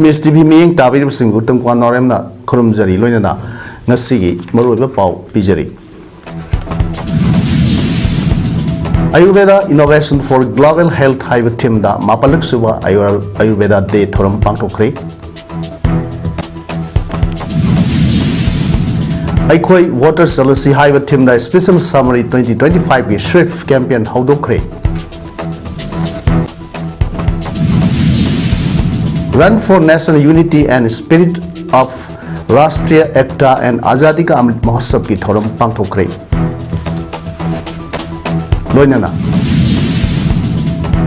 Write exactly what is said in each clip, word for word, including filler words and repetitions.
ꯑꯦꯁ T V ꯃꯤꯠꯌꯦꯡ ꯇꯥꯕꯤꯔꯤꯕꯁꯤꯡꯕꯨ ꯇꯝꯀ꯭ꯋꯥ ꯅꯥꯎꯔꯦꯝꯅ ꯈꯨꯔꯨꯝꯖꯔꯤ, ꯂꯣꯏꯅꯅ ꯉꯁꯤꯒꯤ ꯃꯔꯨꯑꯣꯏꯕ ꯄꯥꯎ ꯄꯤꯖꯔꯤ꯫ Ayurveda Innovation for Global Health ꯍꯥꯏꯕ ꯊꯤꯝꯗ ꯃꯥꯄꯜꯂꯛ ꯁꯨꯕ ꯑꯌꯨꯔ-, ꯑꯌꯨꯔꯕꯦꯗꯥ ꯗꯦ ꯊꯧꯔꯝ ꯄꯥꯡꯊꯣꯛꯈ꯭ꯔꯦ꯫ ꯑꯩꯈꯣꯏ ꯋꯥꯇꯔ ꯆꯠꯂꯁꯤ ꯍꯥꯏꯕ ꯊꯤꯝꯗ Special Summer twenty twenty five ꯒꯤ SWIFT campaign ꯍꯧꯗꯣꯛꯈ꯭ꯔꯦ꯫ Run for National Unity and Spirit of Rashtriya Ekta and Azadi Ka Amrit Mahotsav ꯀꯤ ꯊꯧꯔꯝ ꯄꯥꯡꯊꯣꯛꯈ꯭ꯔꯦ꯫ ꯂꯣꯏꯅꯅ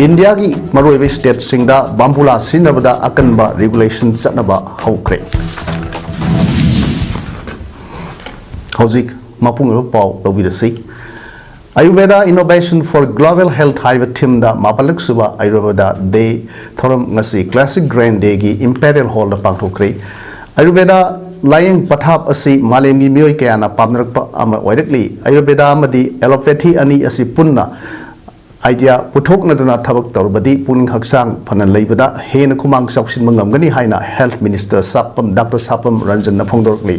ꯏꯟꯗꯤꯌꯥꯒꯤ ꯃꯔꯨꯑꯣꯏꯕ ꯁ꯭ꯇꯦꯠꯁꯤꯡꯗ ꯕꯥꯝꯕꯨꯂꯥ ꯁꯤꯖꯤꯟꯅꯕꯗ ꯑꯀꯟꯕ ꯔꯤꯒꯨꯂꯦꯁꯟ ꯆꯠꯅꯕ ꯍꯧꯈ꯭ꯔꯦ꯫ ꯍꯧꯖꯤꯛ ꯃꯄꯨꯡ ꯑꯣꯏꯕ ꯄꯥꯎ ꯂꯧꯕꯤꯔꯁꯤ꯫ Ayurveda Innovation for Global Health ꯍꯥꯏꯕ ꯊꯤꯝꯗ ꯃꯥꯄꯜꯂꯛ ꯁꯨꯕ ꯑꯌꯨꯔꯕꯦꯗꯥ ꯗꯦ ꯊꯧꯔꯝ ꯉꯁꯤ Classic Grand Day ꯒꯤ ꯏꯝꯄꯦꯔꯤꯌꯦꯜ ꯍꯣꯜꯗ ꯄꯥꯡꯊꯣꯛꯈ꯭ꯔꯦ꯫ ꯑꯌꯨꯔꯕꯦꯗꯥ ꯂꯥꯌꯦꯡ ꯄꯊꯥꯞ ꯑꯁꯤ ꯃꯥꯂꯦꯝꯒꯤ ꯃꯤꯑꯣꯏ ꯀꯌꯥꯅ ꯄꯥꯝꯅꯔꯛꯄ ꯑꯃ ꯑꯣꯏꯔꯛꯂꯤ꯫ ꯑꯌꯨꯔꯕꯦꯗꯥ ꯑꯃꯗꯤ ꯑꯦꯂꯣꯄꯦꯊꯤ ꯑꯅꯤ ꯑꯁꯤ ꯄꯨꯟꯅ ꯑꯥꯏꯗꯤꯌꯥ ꯄꯨꯊꯣꯛꯅꯗꯨꯅ ꯊꯕꯛ ꯇꯧꯔꯕꯗꯤ ꯄꯨꯛꯅꯤꯡ ꯍꯛꯆꯥꯡ ꯐꯅ ꯂꯩꯕꯗ ꯍꯦꯟꯅ ꯈꯨꯃꯥꯡ ꯆꯥꯎꯁꯤꯟꯕ ꯉꯝꯒꯅꯤ ꯍꯥꯏꯅ health minister Sapam, doctor Sapam ꯔꯟꯖꯟꯅ ꯐꯣꯡꯗꯣꯔꯛꯂꯤ꯫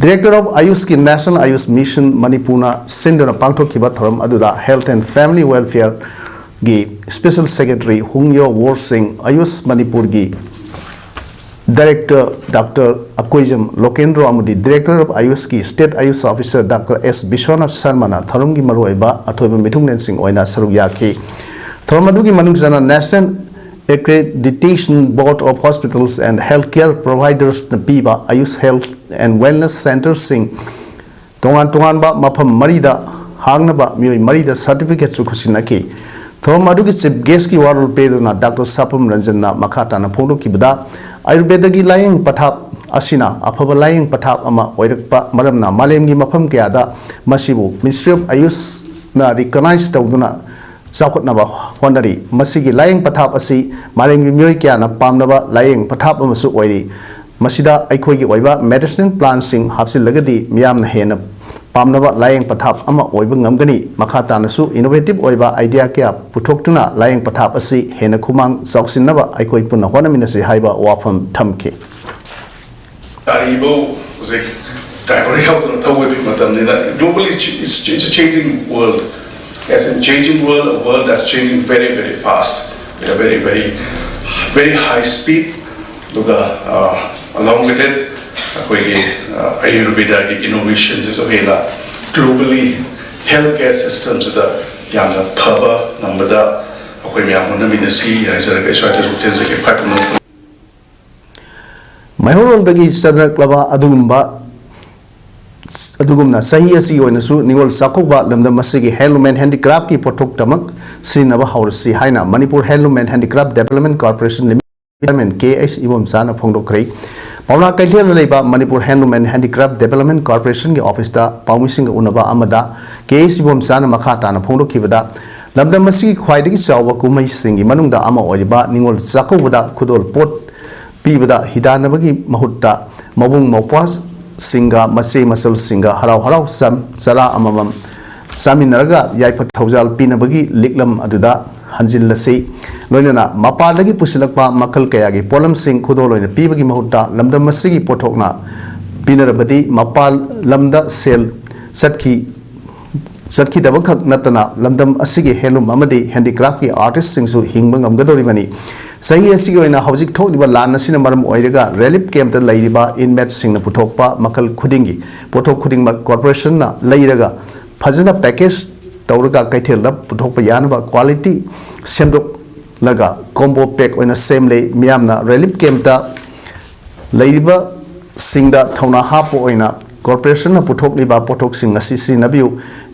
Director of Ayush ꯀꯤ National Ayush Mission ꯃꯅꯤꯄꯨꯔꯅ ꯁꯤꯟꯗꯨꯅ ꯄꯥꯡꯊꯣꯛꯈꯤꯕ ꯊꯧꯔꯝ ꯑꯗꯨꯗ Health and Family Welfare ꯒꯤ Special Secretary ꯍꯨꯡꯌꯣ ꯋꯣꯔ ꯁꯤꯡ, ꯑꯌꯨꯁ ꯃꯅꯤꯄꯨꯔꯒꯤ ꯗꯥꯏꯔꯦꯛꯇꯔ ꯗꯥꯛꯇꯔ ꯑꯀꯣꯏꯖꯝ ꯂꯣꯀꯦꯟꯗ꯭ꯔꯣ ꯑꯃꯗꯤ Director of Ayush ꯀꯤ State Ayush Officer ꯗꯥꯛꯇꯔ ꯑꯦꯁ ꯕꯤꯁ꯭ꯋꯥꯅꯥꯊ ꯁꯔꯃꯅ ꯊꯧꯔꯝꯒꯤ ꯃꯔꯨꯑꯣꯏꯕ ꯑꯊꯣꯏꯕ ꯃꯤꯊꯨꯡꯂꯦꯟꯁꯤꯡ ꯑꯣꯏꯅ ꯁꯔꯨꯛ ꯌꯥꯈꯤ꯫ ꯊꯧꯔꯝ ꯑꯗꯨꯒꯤ ꯃꯅꯨꯡ ꯆꯟꯅ National Accreditation Board of Hospitals and Healthcare Providers ꯅ ꯄꯤꯕ ꯑꯌꯨꯁ Health and Wellness Centre ꯁꯤꯡ ꯇꯣꯉꯥꯟ ꯇꯣꯉꯥꯟꯕ ꯃꯐꯝ ꯃꯔꯤꯗ ꯍꯥꯡꯅꯕ ꯃꯤꯑꯣꯏ ꯃꯔꯤꯗ ꯁꯥꯔꯇꯤꯐꯤꯀꯦꯠꯁꯨ ꯈꯨꯠꯁꯤꯟꯅꯈꯤ꯫ ꯊꯧꯔꯝ ꯑꯗꯨꯒꯤ ꯆꯤꯐ ꯒꯦꯁꯀꯤ ꯋꯥꯔꯣꯜ ꯄꯤꯗꯨꯅ ꯗꯥꯛꯇꯔ ꯁꯥꯄꯝ ꯔꯟꯖꯟꯅ ꯃꯈꯥ ꯇꯥꯅ ꯐꯣꯡꯗꯣꯛꯈꯤꯕꯗ, ꯑꯌꯨꯔꯕꯦꯗꯒꯤ ꯂꯥꯌꯦꯡ ꯄꯊꯥꯞ ꯑꯁꯤꯅ ꯑꯐꯕ ꯂꯥꯌꯦꯡ ꯄꯊꯥꯞ ꯑꯃ ꯑꯣꯏꯔꯛꯄ ꯃꯔꯝꯅ ꯃꯥꯂꯦꯝꯒꯤ ꯃꯐꯝ ꯀꯌꯥꯗ ꯃꯁꯤꯕꯨ Ministry of Ayush ꯅ ꯔꯤꯀꯒꯅꯥꯏꯖ ꯇꯧꯗꯨꯅ ꯆꯥꯎꯈꯠꯅꯕ ꯍꯣꯠꯅꯔꯤ꯫ ꯃꯁꯤꯒꯤ ꯂꯥꯌꯦꯡ ꯄꯊꯥꯞ ꯑꯁꯤ ꯃꯥꯂꯦꯝꯒꯤ ꯃꯤꯑꯣꯏ ꯀꯌꯥꯅ ꯄꯥꯝꯅꯕ ꯂꯥꯌꯦꯡ ꯄꯊꯥꯞ ꯑꯃꯁꯨ ꯑꯣꯏꯔꯤ꯫ ꯃꯁꯤꯗ ꯑꯩꯈꯣꯏꯒꯤ ꯑꯣꯏꯕ ꯃꯦꯗꯤꯁꯤꯟ ꯄ꯭ꯂꯥꯟꯁꯤꯡ ꯍꯥꯞꯆꯤꯜꯂꯒꯗꯤ ꯃꯤꯌꯥꯝꯅ ꯍꯦꯟꯅ ꯄꯥꯝꯅꯕ ꯂꯥꯌꯦꯡ ꯄꯊꯥꯞ ꯑꯃ ꯑꯣꯏꯕ ꯉꯝꯒꯅꯤ꯫ ꯃꯈꯥ ꯇꯥꯅꯁꯨ innovative ꯑꯣꯏꯕ idea ꯀꯌꯥ ꯄꯨꯊꯣꯛꯇꯨꯅ ꯂꯥꯌꯦꯡ ꯄꯊꯥꯞ ꯑꯁꯤ ꯍꯦꯟꯅ ꯈꯨꯃꯥꯡ ꯆꯥꯎꯁꯤꯟꯅꯕ ꯑꯩꯈꯣꯏ ꯄꯨꯟꯅ ꯍꯣꯠꯅꯃꯤꯟꯅꯁꯤ ꯍꯥꯏꯕ ꯋꯥꯐꯝ ꯊꯝꯈꯤ꯫ ꯒꯥꯔꯤꯕꯨ ꯍꯧꯖꯤꯛ ꯗ꯭ꯔꯥꯏꯚꯔ ꯌꯥꯎꯗꯅ ꯊꯧꯕꯒꯤ ꯃꯇꯝꯅꯤꯅ, globally it's, it's, it's a changing world. As in changing world, a world that's changing very, very fast, at a very, very, very high speed. ꯑꯗꯨꯒ, uh, along with it, ꯑꯩꯈꯣꯏꯒꯤ, uh, ꯑꯌꯨꯔꯕꯦꯗꯥꯒꯤ ꯏꯅꯣꯚꯦꯁꯟꯁꯤꯁꯨ ꯍꯦꯟꯅ globally health care systemꯁꯤꯗ ꯌꯥꯝꯅ ꯐꯕ ꯉꯝꯕꯗ ꯑꯩꯈꯣꯏ ꯃꯌꯥꯝ ꯍꯣꯠꯅꯃꯤꯟꯅꯁꯤ ꯍꯥꯏꯖꯔꯒ ꯑꯩ ꯁ꯭ꯋꯥꯏꯗ ꯁꯨꯝ ꯊꯦꯡꯖꯒꯦ꯫ ꯈ꯭ꯋꯥꯏ ꯄꯨꯝꯅꯃꯛ ꯃꯩꯍꯧꯔꯣꯜꯗꯒꯤ ꯆꯠꯅꯔꯛꯂꯕ ꯑꯗꯨꯒꯨꯝꯕ ꯑꯗꯨꯒꯨꯝꯅ ꯆꯍꯤ ꯑꯁꯤꯒꯤ ꯑꯣꯏꯅꯁꯨ ꯅꯤꯉꯣꯜ ꯆꯥꯛꯀꯧꯕ ꯂꯝꯗꯝ ꯑꯁꯤꯒꯤ handloom and handicraftꯀꯤ ꯄꯣꯠꯊꯣꯛꯇꯃꯛ ꯁꯤꯖꯤꯟꯅꯕ ꯍꯧꯔꯁꯤ ꯍꯥꯏꯅ Manipur Handloom and Handicraft Development Corporation Limited chairman K H ꯏꯕꯣꯝꯆꯥꯅ ꯐꯣꯡꯗꯣꯛꯈ꯭ꯔꯦ꯫ ꯄꯥꯎꯅꯥ ꯀꯩꯊꯦꯜꯗ ꯂꯩꯕ Manipur Handloom and Handicraft Development Corporationꯒꯤ officeꯇ ꯄꯥꯎꯃꯤꯁꯤꯡꯒ ꯎꯅꯕ ꯑꯃꯗ ꯀꯦ ꯑꯩꯆ ꯏꯕꯣꯝꯆꯥꯅ ꯃꯈꯥ ꯇꯥꯅ ꯐꯣꯡꯗꯣꯛꯈꯤꯕꯗ, ꯂꯝꯗꯝ ꯑꯁꯤꯒꯤ ꯈ꯭ꯋꯥꯏꯗꯒꯤ ꯆꯥꯎꯕ ꯀꯨꯝꯍꯩꯁꯤꯡꯒꯤ ꯃꯅꯨꯡꯗ ꯑꯃ ꯑꯣꯏꯔꯤꯕ ꯅꯤꯉꯣꯜ ꯆꯥꯛꯀꯧꯕꯗ ꯈꯨꯗꯣꯜ ꯄꯣꯠ ꯄꯤꯕꯗ ꯍꯤꯗꯥꯟꯅꯕꯒꯤ ꯃꯍꯨꯠꯇ ꯃꯕꯨꯡ ꯃꯧꯄ꯭ꯋꯥꯁꯤꯡꯒ ꯃꯆꯦ ꯃꯆꯜꯁꯤꯡꯒ ꯍꯔꯥꯎ ꯍꯔꯥꯎ ꯆꯝ-, ꯆꯔꯥ ꯑꯃꯃꯝ ꯆꯥꯃꯤꯟꯅꯔꯒ ꯌꯥꯏꯐ ꯊꯧꯖꯥꯜ ꯄꯤꯅꯕꯒꯤ ꯂꯤꯛꯂꯝ ꯑꯗꯨꯗ ꯍꯟꯖꯤꯜꯂꯁꯤ꯫ ꯂꯣꯏꯅꯅ ꯃꯄꯥꯟꯗꯒꯤ ꯄꯨꯁꯤꯜꯂꯛꯄ ꯃꯈꯜ ꯀꯌꯥꯒꯤ ꯄꯣꯠꯂꯝꯁꯤꯡ ꯈꯨꯗꯣꯜ ꯑꯣꯏꯅ ꯄꯤꯕꯒꯤ ꯃꯍꯨꯠꯇ ꯂꯝꯗꯝ ꯑꯁꯤꯒꯤ ꯄꯣꯠꯊꯣꯛꯅ ꯄꯤꯅꯔꯕꯗꯤ ꯃꯄꯥꯟ ꯂꯝꯗ ꯁꯦꯜ ꯆꯠꯈꯤ ꯆꯠꯈꯤꯗꯕꯈꯛ ꯅꯠꯇꯅ ꯂꯝꯗꯝ ꯑꯁꯤꯒꯤ handloom ꯑꯃꯗꯤ handicraftꯀꯤ artistꯁꯤꯡꯁꯨ ꯍꯤꯡꯕ ꯉꯝꯒꯗꯧꯔꯤꯕꯅꯤ꯫ ꯆꯍꯤ ꯑꯁꯤꯒꯤ ꯑꯣꯏꯅ ꯍꯧꯖꯤꯛ ꯊꯣꯛꯂꯤꯕ ꯂꯥꯟ ꯑꯁꯤꯅ ꯃꯔꯝ ꯑꯣꯏꯔꯒ relief campꯇ ꯂꯩꯔꯤꯕ inmateꯁꯤꯡꯅ ꯄꯨꯊꯣꯛꯄ ꯃꯈꯜ ꯈꯨꯗꯤꯡꯒꯤ ꯄꯣꯠꯊꯣꯛ ꯈꯨꯗꯤꯡꯃꯛ corporationꯅ ꯂꯩꯔꯒ ꯐꯖꯅ package ꯇꯧꯔꯒ ꯀꯩꯊꯦꯜꯗ ꯄꯨꯊꯣꯛꯄ ꯌꯥꯅꯕ quality ꯁꯦꯝꯗꯣꯛꯂꯒ combo pack ꯑꯣꯏꯅ ꯁꯦꯝꯂꯦ꯫ ꯃꯤꯌꯥꯝꯅ relief campꯇ ꯂꯩꯔꯤꯕꯁꯤꯡꯗ ꯊꯧꯅꯥ ꯍꯥꯞꯄ ꯑꯣꯏꯅ corporationꯅ ꯄꯨꯊꯣꯛꯂꯤꯕ ꯄꯣꯠꯊꯣꯛꯁꯤꯡ ꯑꯁꯤ ꯁꯤꯖꯤꯟꯅꯕꯤꯌꯨ꯫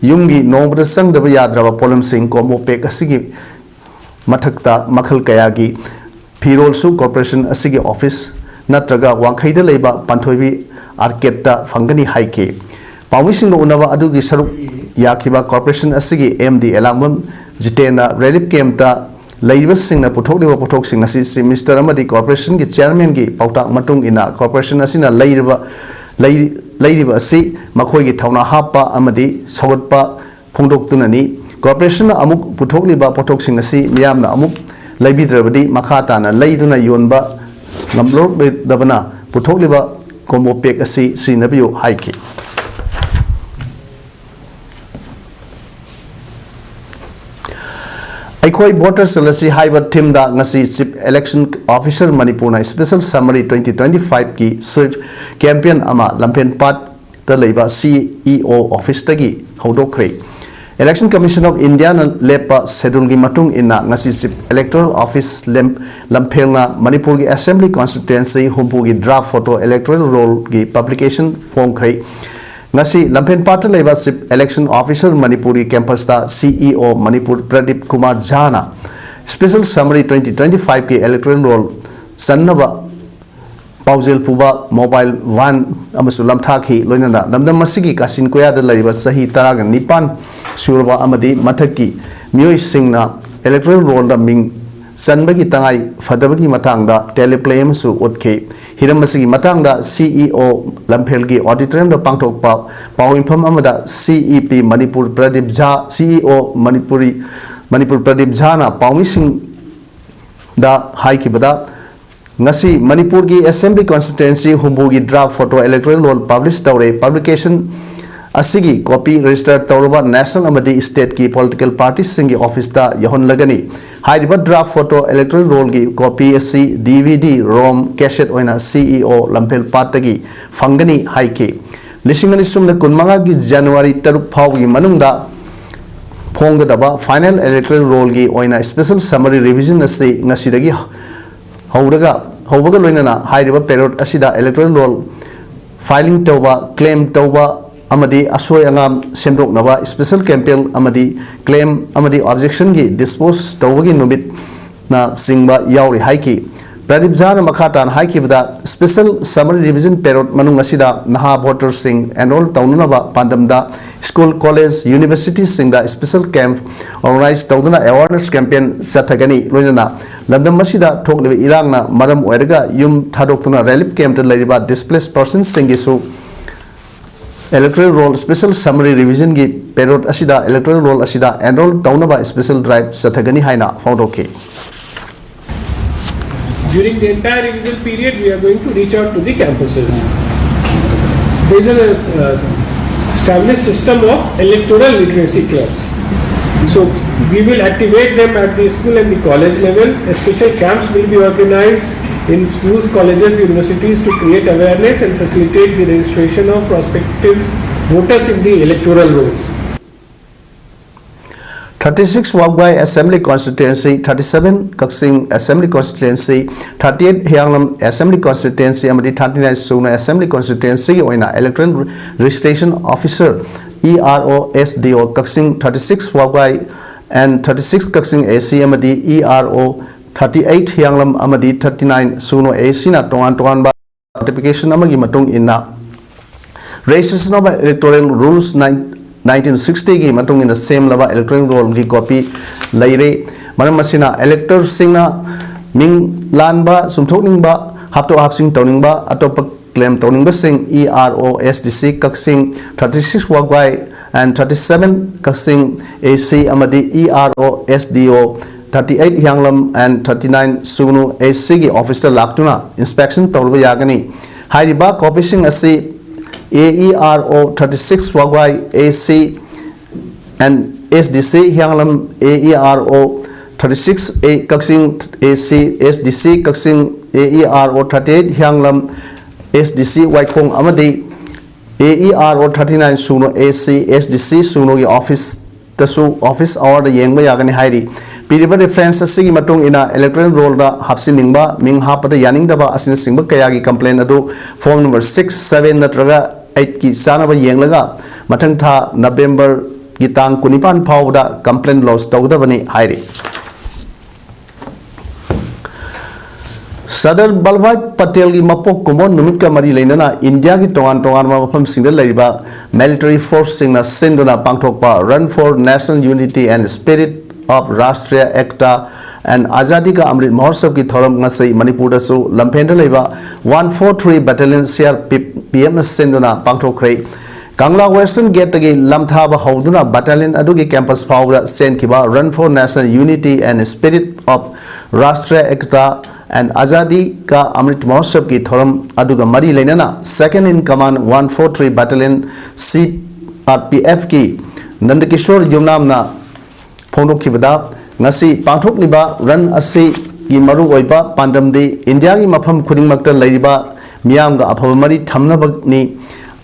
ꯌꯨꯝꯒꯤ ꯅꯣꯡꯃꯗ ꯆꯪꯗꯕ ꯌꯥꯗ꯭ꯔꯕ ꯄꯣꯠꯂꯝꯁꯤꯡ combo pack ꯑꯁꯤꯒꯤ ꯃꯊꯛꯇ ꯃꯈꯜ ꯀꯌꯥꯒꯤ ꯐꯤꯔꯣꯜꯁꯨ corporation ꯑꯁꯤꯒꯤ office ꯅꯠꯇ꯭ꯔꯒ ꯋꯥꯡꯈꯩꯗ ꯂꯩꯕ ꯄꯥꯟꯊꯣꯏꯕꯤ arcadeꯇ ꯐꯪꯒꯅꯤ ꯍꯥꯏꯈꯤ꯫ ꯄꯥꯎꯃꯤꯁꯤꯡꯒ ꯎꯅꯕ ꯑꯗꯨꯒꯤ ꯁꯔꯨꯛ ꯌꯥꯈꯤꯕ corporation ꯑꯁꯤꯒꯤ ꯑꯦꯝ ꯗꯤ ꯑꯦꯂꯥꯡꯕꯝ ꯖꯤꯇꯦꯟꯅ relief campꯇ ꯂꯩꯔꯤꯕꯁꯤꯡꯅ ꯄꯨꯊꯣꯛꯂꯤꯕ ꯄꯣꯠꯊꯣꯛꯁꯤꯡ ꯑꯁꯤ Chief Minister ꯑꯃꯗꯤ corporationꯒꯤ chairmanꯒꯤ ꯄꯥꯎꯇꯥꯛ ꯃꯇꯨꯡ ꯏꯟꯅ corporation ꯑꯁꯤꯅ ꯂꯩꯔꯤꯕ ꯂꯩꯔꯤꯕ ꯑꯁꯤ ꯃꯈꯣꯏꯒꯤ ꯊꯧꯅꯥ ꯍꯥꯞꯄ ꯑꯃꯗꯤ ꯁꯧꯒꯠꯄ ꯐꯣꯡꯗꯣꯛꯇꯨꯅꯅꯤ꯫ Corporation ꯅ ꯑꯃꯨꯛ ꯄꯨꯊꯣꯛꯂꯤꯕ ꯄꯣꯠꯊꯣꯛꯁꯤꯡ ꯑꯁꯤ ꯃꯤꯌꯥꯝꯅ ꯑꯃꯨꯛ ꯂꯩꯕꯤꯗ꯭ꯔꯕꯗꯤ ꯃꯈꯥ ꯇꯥꯅ ꯂꯩꯗꯨꯅ ꯌꯣꯟꯕ ꯉꯝꯂꯣꯏꯗꯕꯅ ꯄꯨꯊꯣꯛꯂꯤꯕ combo pack ꯑꯁꯤ ꯁꯤꯖꯤꯟꯅꯕꯤꯌꯨ ꯍꯥꯏꯈꯤ꯫ ꯑꯩꯈꯣꯏ Voter ꯆꯠꯂꯁꯤ ꯍꯥꯏꯕ theme ꯗ ꯉꯁꯤ Chief Election Officer ꯃꯅꯤꯄꯨꯔꯅ Special Summary twenty twenty five ꯀꯤ sweep campaign ꯑꯃ ꯂꯝꯐꯦꯜ ꯄꯥꯠꯇ ꯂꯩꯕ C E O office ꯇꯒꯤ ꯍꯧꯗꯣꯛꯈ꯭ꯔꯦ꯫ Election Commission of India ꯅ ꯂꯦꯞꯄ schedule ꯒꯤ ꯃꯇꯨꯡ ꯏꯟꯅ ꯉꯁꯤ Chief Electoral Office ꯂꯝ-, ꯂꯝꯐꯦꯜꯅ ꯃꯅꯤꯄꯨꯔꯒꯤ Assembly Constituency ꯍꯨꯝꯐꯨꯒꯤ draft photo electoral roll ꯒꯤ publication ꯐꯣꯡꯈ꯭ꯔꯦ꯫ ꯉꯁꯤ ꯂꯝꯐꯦꯜ ꯄꯥꯠꯇ ꯂꯩꯕ Chief Election Officer ꯃꯅꯤꯄꯨꯔꯒꯤ campus ꯇ C E O Manipur Pradeep Kumar ꯖꯥꯅ Special Summary twenty twenty five ꯀꯤ electoral roll ꯆꯟꯅꯕ ꯄꯥꯎꯖꯦꯜ ꯄꯨꯕ mobile van ꯑꯃꯁꯨ ꯂꯝꯊꯥꯈꯤ꯫ ꯂꯣꯏꯅꯅ ꯂꯝꯗꯝ ꯑꯁꯤꯒꯤ ꯀꯥꯆꯤꯟ ꯀꯣꯌꯥꯗ ꯂꯩꯔꯤꯕ ꯆꯍꯤ ꯇꯔꯥꯒ ꯅꯤꯄꯥꯟ ꯁꯨꯔꯕ ꯑꯃꯗꯤ ꯃꯊꯛꯀꯤ ꯃꯤꯑꯣꯏꯁꯤꯡꯅ electoral roll ꯗ ꯃꯤꯡ ꯆꯟꯕꯒꯤ ꯇꯉꯥꯏ ꯐꯗꯕꯒꯤ ꯃꯇꯥꯡꯗ teleplay ꯑꯃꯁꯨ ꯎꯠꯈꯤ꯫ ꯍꯤꯔꯝ ꯑꯁꯤꯒꯤ ꯃꯇꯥꯡꯗ C E O ꯂꯝꯐꯦꯜꯒꯤ auditorium ꯗ ꯄꯥꯡꯊꯣꯛꯄ ꯄꯥꯎ ꯃꯤꯐꯝ ꯑꯃꯗ C E P Manipur Pradeep ꯖꯥ, C E O Manipuri, Manipur Pradeep ꯖꯥꯅ ꯄꯥꯎꯃꯤꯁꯤꯡꯗ ꯍꯥꯏꯈꯤꯕꯗ, ꯉꯁꯤ ꯃꯅꯤꯄꯨꯔꯒꯤ Assembly Constituency ꯍꯨꯝꯐꯨꯒꯤ draft photo electoral roll publish ꯇꯧꯔꯦ꯫ Publication ꯑꯁꯤꯒꯤ copy register ꯇꯧꯔꯕ national ꯑꯃꯗꯤ state ꯀꯤ political party ꯁꯤꯡꯒꯤ office ꯇ ꯌꯧꯍꯜꯂꯒꯅꯤ꯫ ꯍꯥꯏꯔꯤꯕ draft photo electoral roll ꯒꯤ copy ꯑꯁꯤ D V D, ROM, cassette ꯑꯣꯏꯅ C E O ꯂꯝꯐꯦꯜ ꯄꯥꯠꯇꯒꯤ ꯐꯪꯒꯅꯤ ꯍꯥꯏꯈꯤ꯫ ꯂꯤꯁꯤꯡ ꯑꯅꯤ ꯁꯨꯞꯅ ꯀꯨꯟꯃꯉꯥꯒꯤ January ꯇꯔꯨꯛ ꯐꯥꯎꯕꯒꯤ ꯃꯅꯨꯡꯗ ꯐꯣꯡꯒꯗꯕ final electoral roll ꯒꯤ ꯑꯣꯏꯅ Special Summary revision ꯑꯁꯤ ꯉꯁꯤꯗꯒꯤ ꯍꯧꯔꯒ, ꯍꯧꯕꯒ ꯂꯣꯏꯅꯅ ꯍꯥꯏꯔꯤꯕ period ꯑꯁꯤꯗ electoral roll filing ꯇꯧꯕ, claim ꯇꯧꯕ ꯑꯃꯗꯤ ꯑꯁꯣꯏ ꯑꯉꯥꯝ ꯁꯦꯝꯗꯣꯛꯅꯕ special campaign ꯑꯃꯗꯤ claim ꯑꯃꯗꯤ objection ꯒꯤ dispose ꯇꯧꯕꯒꯤ ꯅꯨꯃꯤꯠꯅ ꯆꯤꯡꯕ ꯌꯥꯎꯔꯤ ꯍꯥꯏꯈꯤ꯫ ꯄ꯭ꯔꯗꯤꯞ ꯖꯥꯅ ꯃꯈꯥ ꯇꯥꯅ ꯍꯥꯏꯈꯤꯕꯗ, special summary revision period ꯃꯅꯨꯡ ꯑꯁꯤꯗ ꯅꯍꯥ voterꯁꯤꯡ enroll ꯇꯧꯅꯅꯕ ꯄꯥꯟꯗꯝꯗ school, college, universityꯁꯤꯡꯗ special camp organize ꯇꯧꯗꯨꯅ awareness campaign ꯆꯠꯊꯒꯅꯤ꯫ ꯂꯣꯏꯅꯅ ꯂꯝꯗꯝ ꯑꯁꯤꯗ ꯊꯣꯛꯂꯤꯕ ꯏꯔꯥꯡꯅ ꯃꯔꯝ ꯑꯣꯏꯔꯒ ꯌꯨꯝ ꯊꯥꯗꯣꯛꯇꯨꯅ relief campꯇ ꯂꯩꯔꯤꯕ displaced personꯁꯤꯡꯒꯤꯁꯨ electoral roll special summary revisionꯒꯤ period ꯑꯁꯤꯗ electoral roll ꯑꯁꯤꯗ enroll ꯇꯧꯅꯕ special drive ꯆꯠꯊꯒꯅꯤ ꯍꯥꯏꯅ ꯐꯣꯡꯗꯣꯛꯈꯤ꯫ During the entire revision period, we are going to reach out to the campuses. There is an uh, established system of electoral literacy clubs. So we will activate them at the school and the college level. Special camps will be organized in schools, colleges, universities to create awareness and facilitate the registration of prospective voters in the electoral rolls. Thirty six Wabgai Assembly Constituency, thirty seven Kaksing Assembly Constituency, thirty eight Hianglam Assembly Constituency ꯑꯃꯗꯤ thirty nine Sugnu Assembly Constituencyꯒꯤ ꯑꯣꯏꯅ Electoral Registration Officer, E R O, S D O, Kaksing, thirty six Wabgai and thirty six Kaksing A C ꯑꯃꯗꯤ E R O, thirty eight Hianglam ꯑꯃꯗꯤ thirty nine Sugnu A Cꯅ ꯇꯣꯉꯥꯟ ꯇꯣꯉꯥꯟꯕ notification ꯑꯃꯒꯤ ꯃꯇꯨꯡ ꯏꯟꯅ Registration of Electoral Rules nineteen sixtyꯒꯤ ꯃꯇꯨꯡ ꯏꯟꯅ ꯁꯦꯝꯂꯕ electoral rollꯒꯤ copy ꯂꯩꯔꯦ꯫ ꯃꯔꯝ ꯑꯁꯤꯅ electorꯁꯤꯡꯅ ꯃꯤꯡ ꯂꯥꯟꯕ ꯆꯨꯝꯊꯣꯛꯅꯤꯡꯕ, ꯍꯥꯞꯇꯣꯛ ꯍꯥꯞꯆꯤꯟ ꯇꯧꯅꯤꯡꯕ, ꯑꯇꯣꯞꯄ claim ꯇꯧꯅꯤꯡꯕꯁꯤꯡ E R O S D C Kaksing, thirty six Wabgai and thirty seven Kaksing A C ꯑꯃꯗꯤ E R O S D O, thirty eight Hianglam and thirty nine Sugnu A Cꯒꯤ officeꯇ ꯂꯥꯛꯇꯨꯅ inspection ꯇꯧꯔꯨꯕ ꯌꯥꯒꯅꯤ꯫ ꯍꯥꯏꯔꯤꯕ copyꯁꯤꯡ ꯑꯁꯤ A E R O thirty six Wabgai A C and S D C Hianglam, A E R O thirty six A Kaksing A C, S D C Kaksing, A E R O thirty eight Hianglam, S D C Waikhong ꯑꯃꯗꯤ A E R O thirty nine Sugnu A C, S D C Sugnuꯒꯤ officeꯇꯁꯨ office hourꯗ ꯌꯦꯡꯕ ꯌꯥꯒꯅꯤ ꯍꯥꯏꯔꯤ꯫ ꯄꯤꯔꯤꯕ reference ꯑꯁꯤꯒꯤ ꯃꯇꯨꯡ ꯏꯟꯅ electoral rollꯗ ꯍꯥꯞꯆꯤꯟꯅꯤꯡꯕ, ꯃꯤꯡ ꯍꯥꯞꯄꯗ ꯌꯥꯅꯤꯡꯗꯕ ꯑꯁꯤꯅꯆꯤꯡꯕ ꯀꯌꯥꯒꯤ complaint ꯑꯗꯨ form number six, seven ꯅꯠꯇ꯭ꯔꯒ eightꯀꯤ ꯆꯥꯅꯕ ꯌꯦꯡꯂꯒ ꯃꯊꯪ ꯊꯥ Novemberꯒꯤ ꯇꯥꯡ ꯀꯨꯟꯅꯤꯄꯥꯟ ꯐꯥꯎꯕꯗ complaint lodge ꯇꯧꯒꯗꯕꯅꯤ ꯍꯥꯏꯔꯤ꯫ ꯁꯔꯗꯥꯔ ꯚꯜꯚꯥꯚꯥꯏ ꯄꯇꯦꯜꯒꯤ ꯃꯄꯣꯛ ꯀꯨꯝꯑꯣꯟ ꯅꯨꯃꯤꯠꯀ ꯃꯔꯤ ꯂꯩꯅꯅ ꯏꯟꯗꯤꯌꯥꯒꯤ ꯇꯣꯉꯥꯟ ꯇꯣꯉꯥꯟꯕ ꯃꯐꯝꯁꯤꯡꯗ ꯂꯩꯔꯤꯕ ꯃꯤꯂꯤꯇꯔꯤ ꯐꯣꯔꯁꯁꯤꯡꯅ ꯁꯤꯟꯗꯨꯅ ꯄꯥꯡꯊꯣꯛꯄ Run for National Unity and Spirit of Rashtriya Ekta and Azadi Ka Amrit Mahotsav ꯀꯤ ꯊꯧꯔꯝ ꯉꯁꯤ ꯃꯅꯤꯄꯨꯔꯗꯁꯨ ꯂꯝꯐꯦꯟꯗ ꯂꯩꯕ one four three Battalion C R P F ꯅ ꯁꯤꯟꯗꯨꯅ ꯄꯥꯡꯊꯣꯛꯈ꯭ꯔꯦ꯫ ꯀꯪꯂꯥ Western Gate ꯇꯒꯤ ꯂꯝꯊꯥꯕ ꯍꯧꯗꯨꯅ battalion ꯑꯗꯨꯒꯤ campus ꯐꯥꯎꯕꯗ ꯆꯦꯟꯈꯤꯕ Run for National Unity and Spirit of Rashtriya Ekta and Azadi Ka Amrit Mahotsav ꯀꯤ ꯊꯧꯔꯝ ꯑꯗꯨꯒ ꯃꯔꯤ ꯂꯩꯅꯅ Second in Command one four three Battalion C R P F ꯀꯤ ꯅꯟꯗꯀꯤꯁꯣꯔ ꯌꯨꯝꯅꯥꯝꯅ ꯐꯣꯡꯗꯣꯛꯈꯤꯕꯗ, ꯉꯁꯤ ꯄꯥꯡꯊꯣꯛꯂꯤꯕ run ꯑꯁꯤꯒꯤ ꯃꯔꯨꯑꯣꯏꯕ ꯄꯥꯟꯗꯝꯗꯤ ꯏꯟꯗꯤꯌꯥꯒꯤ ꯃꯐꯝ ꯈꯨꯗꯤꯡꯃꯛꯇ ꯂꯩꯔꯤꯕ ꯃꯤꯌꯥꯝꯒ ꯑꯐꯕ ꯃꯔꯤ ꯊꯝꯅꯕꯅꯤ꯫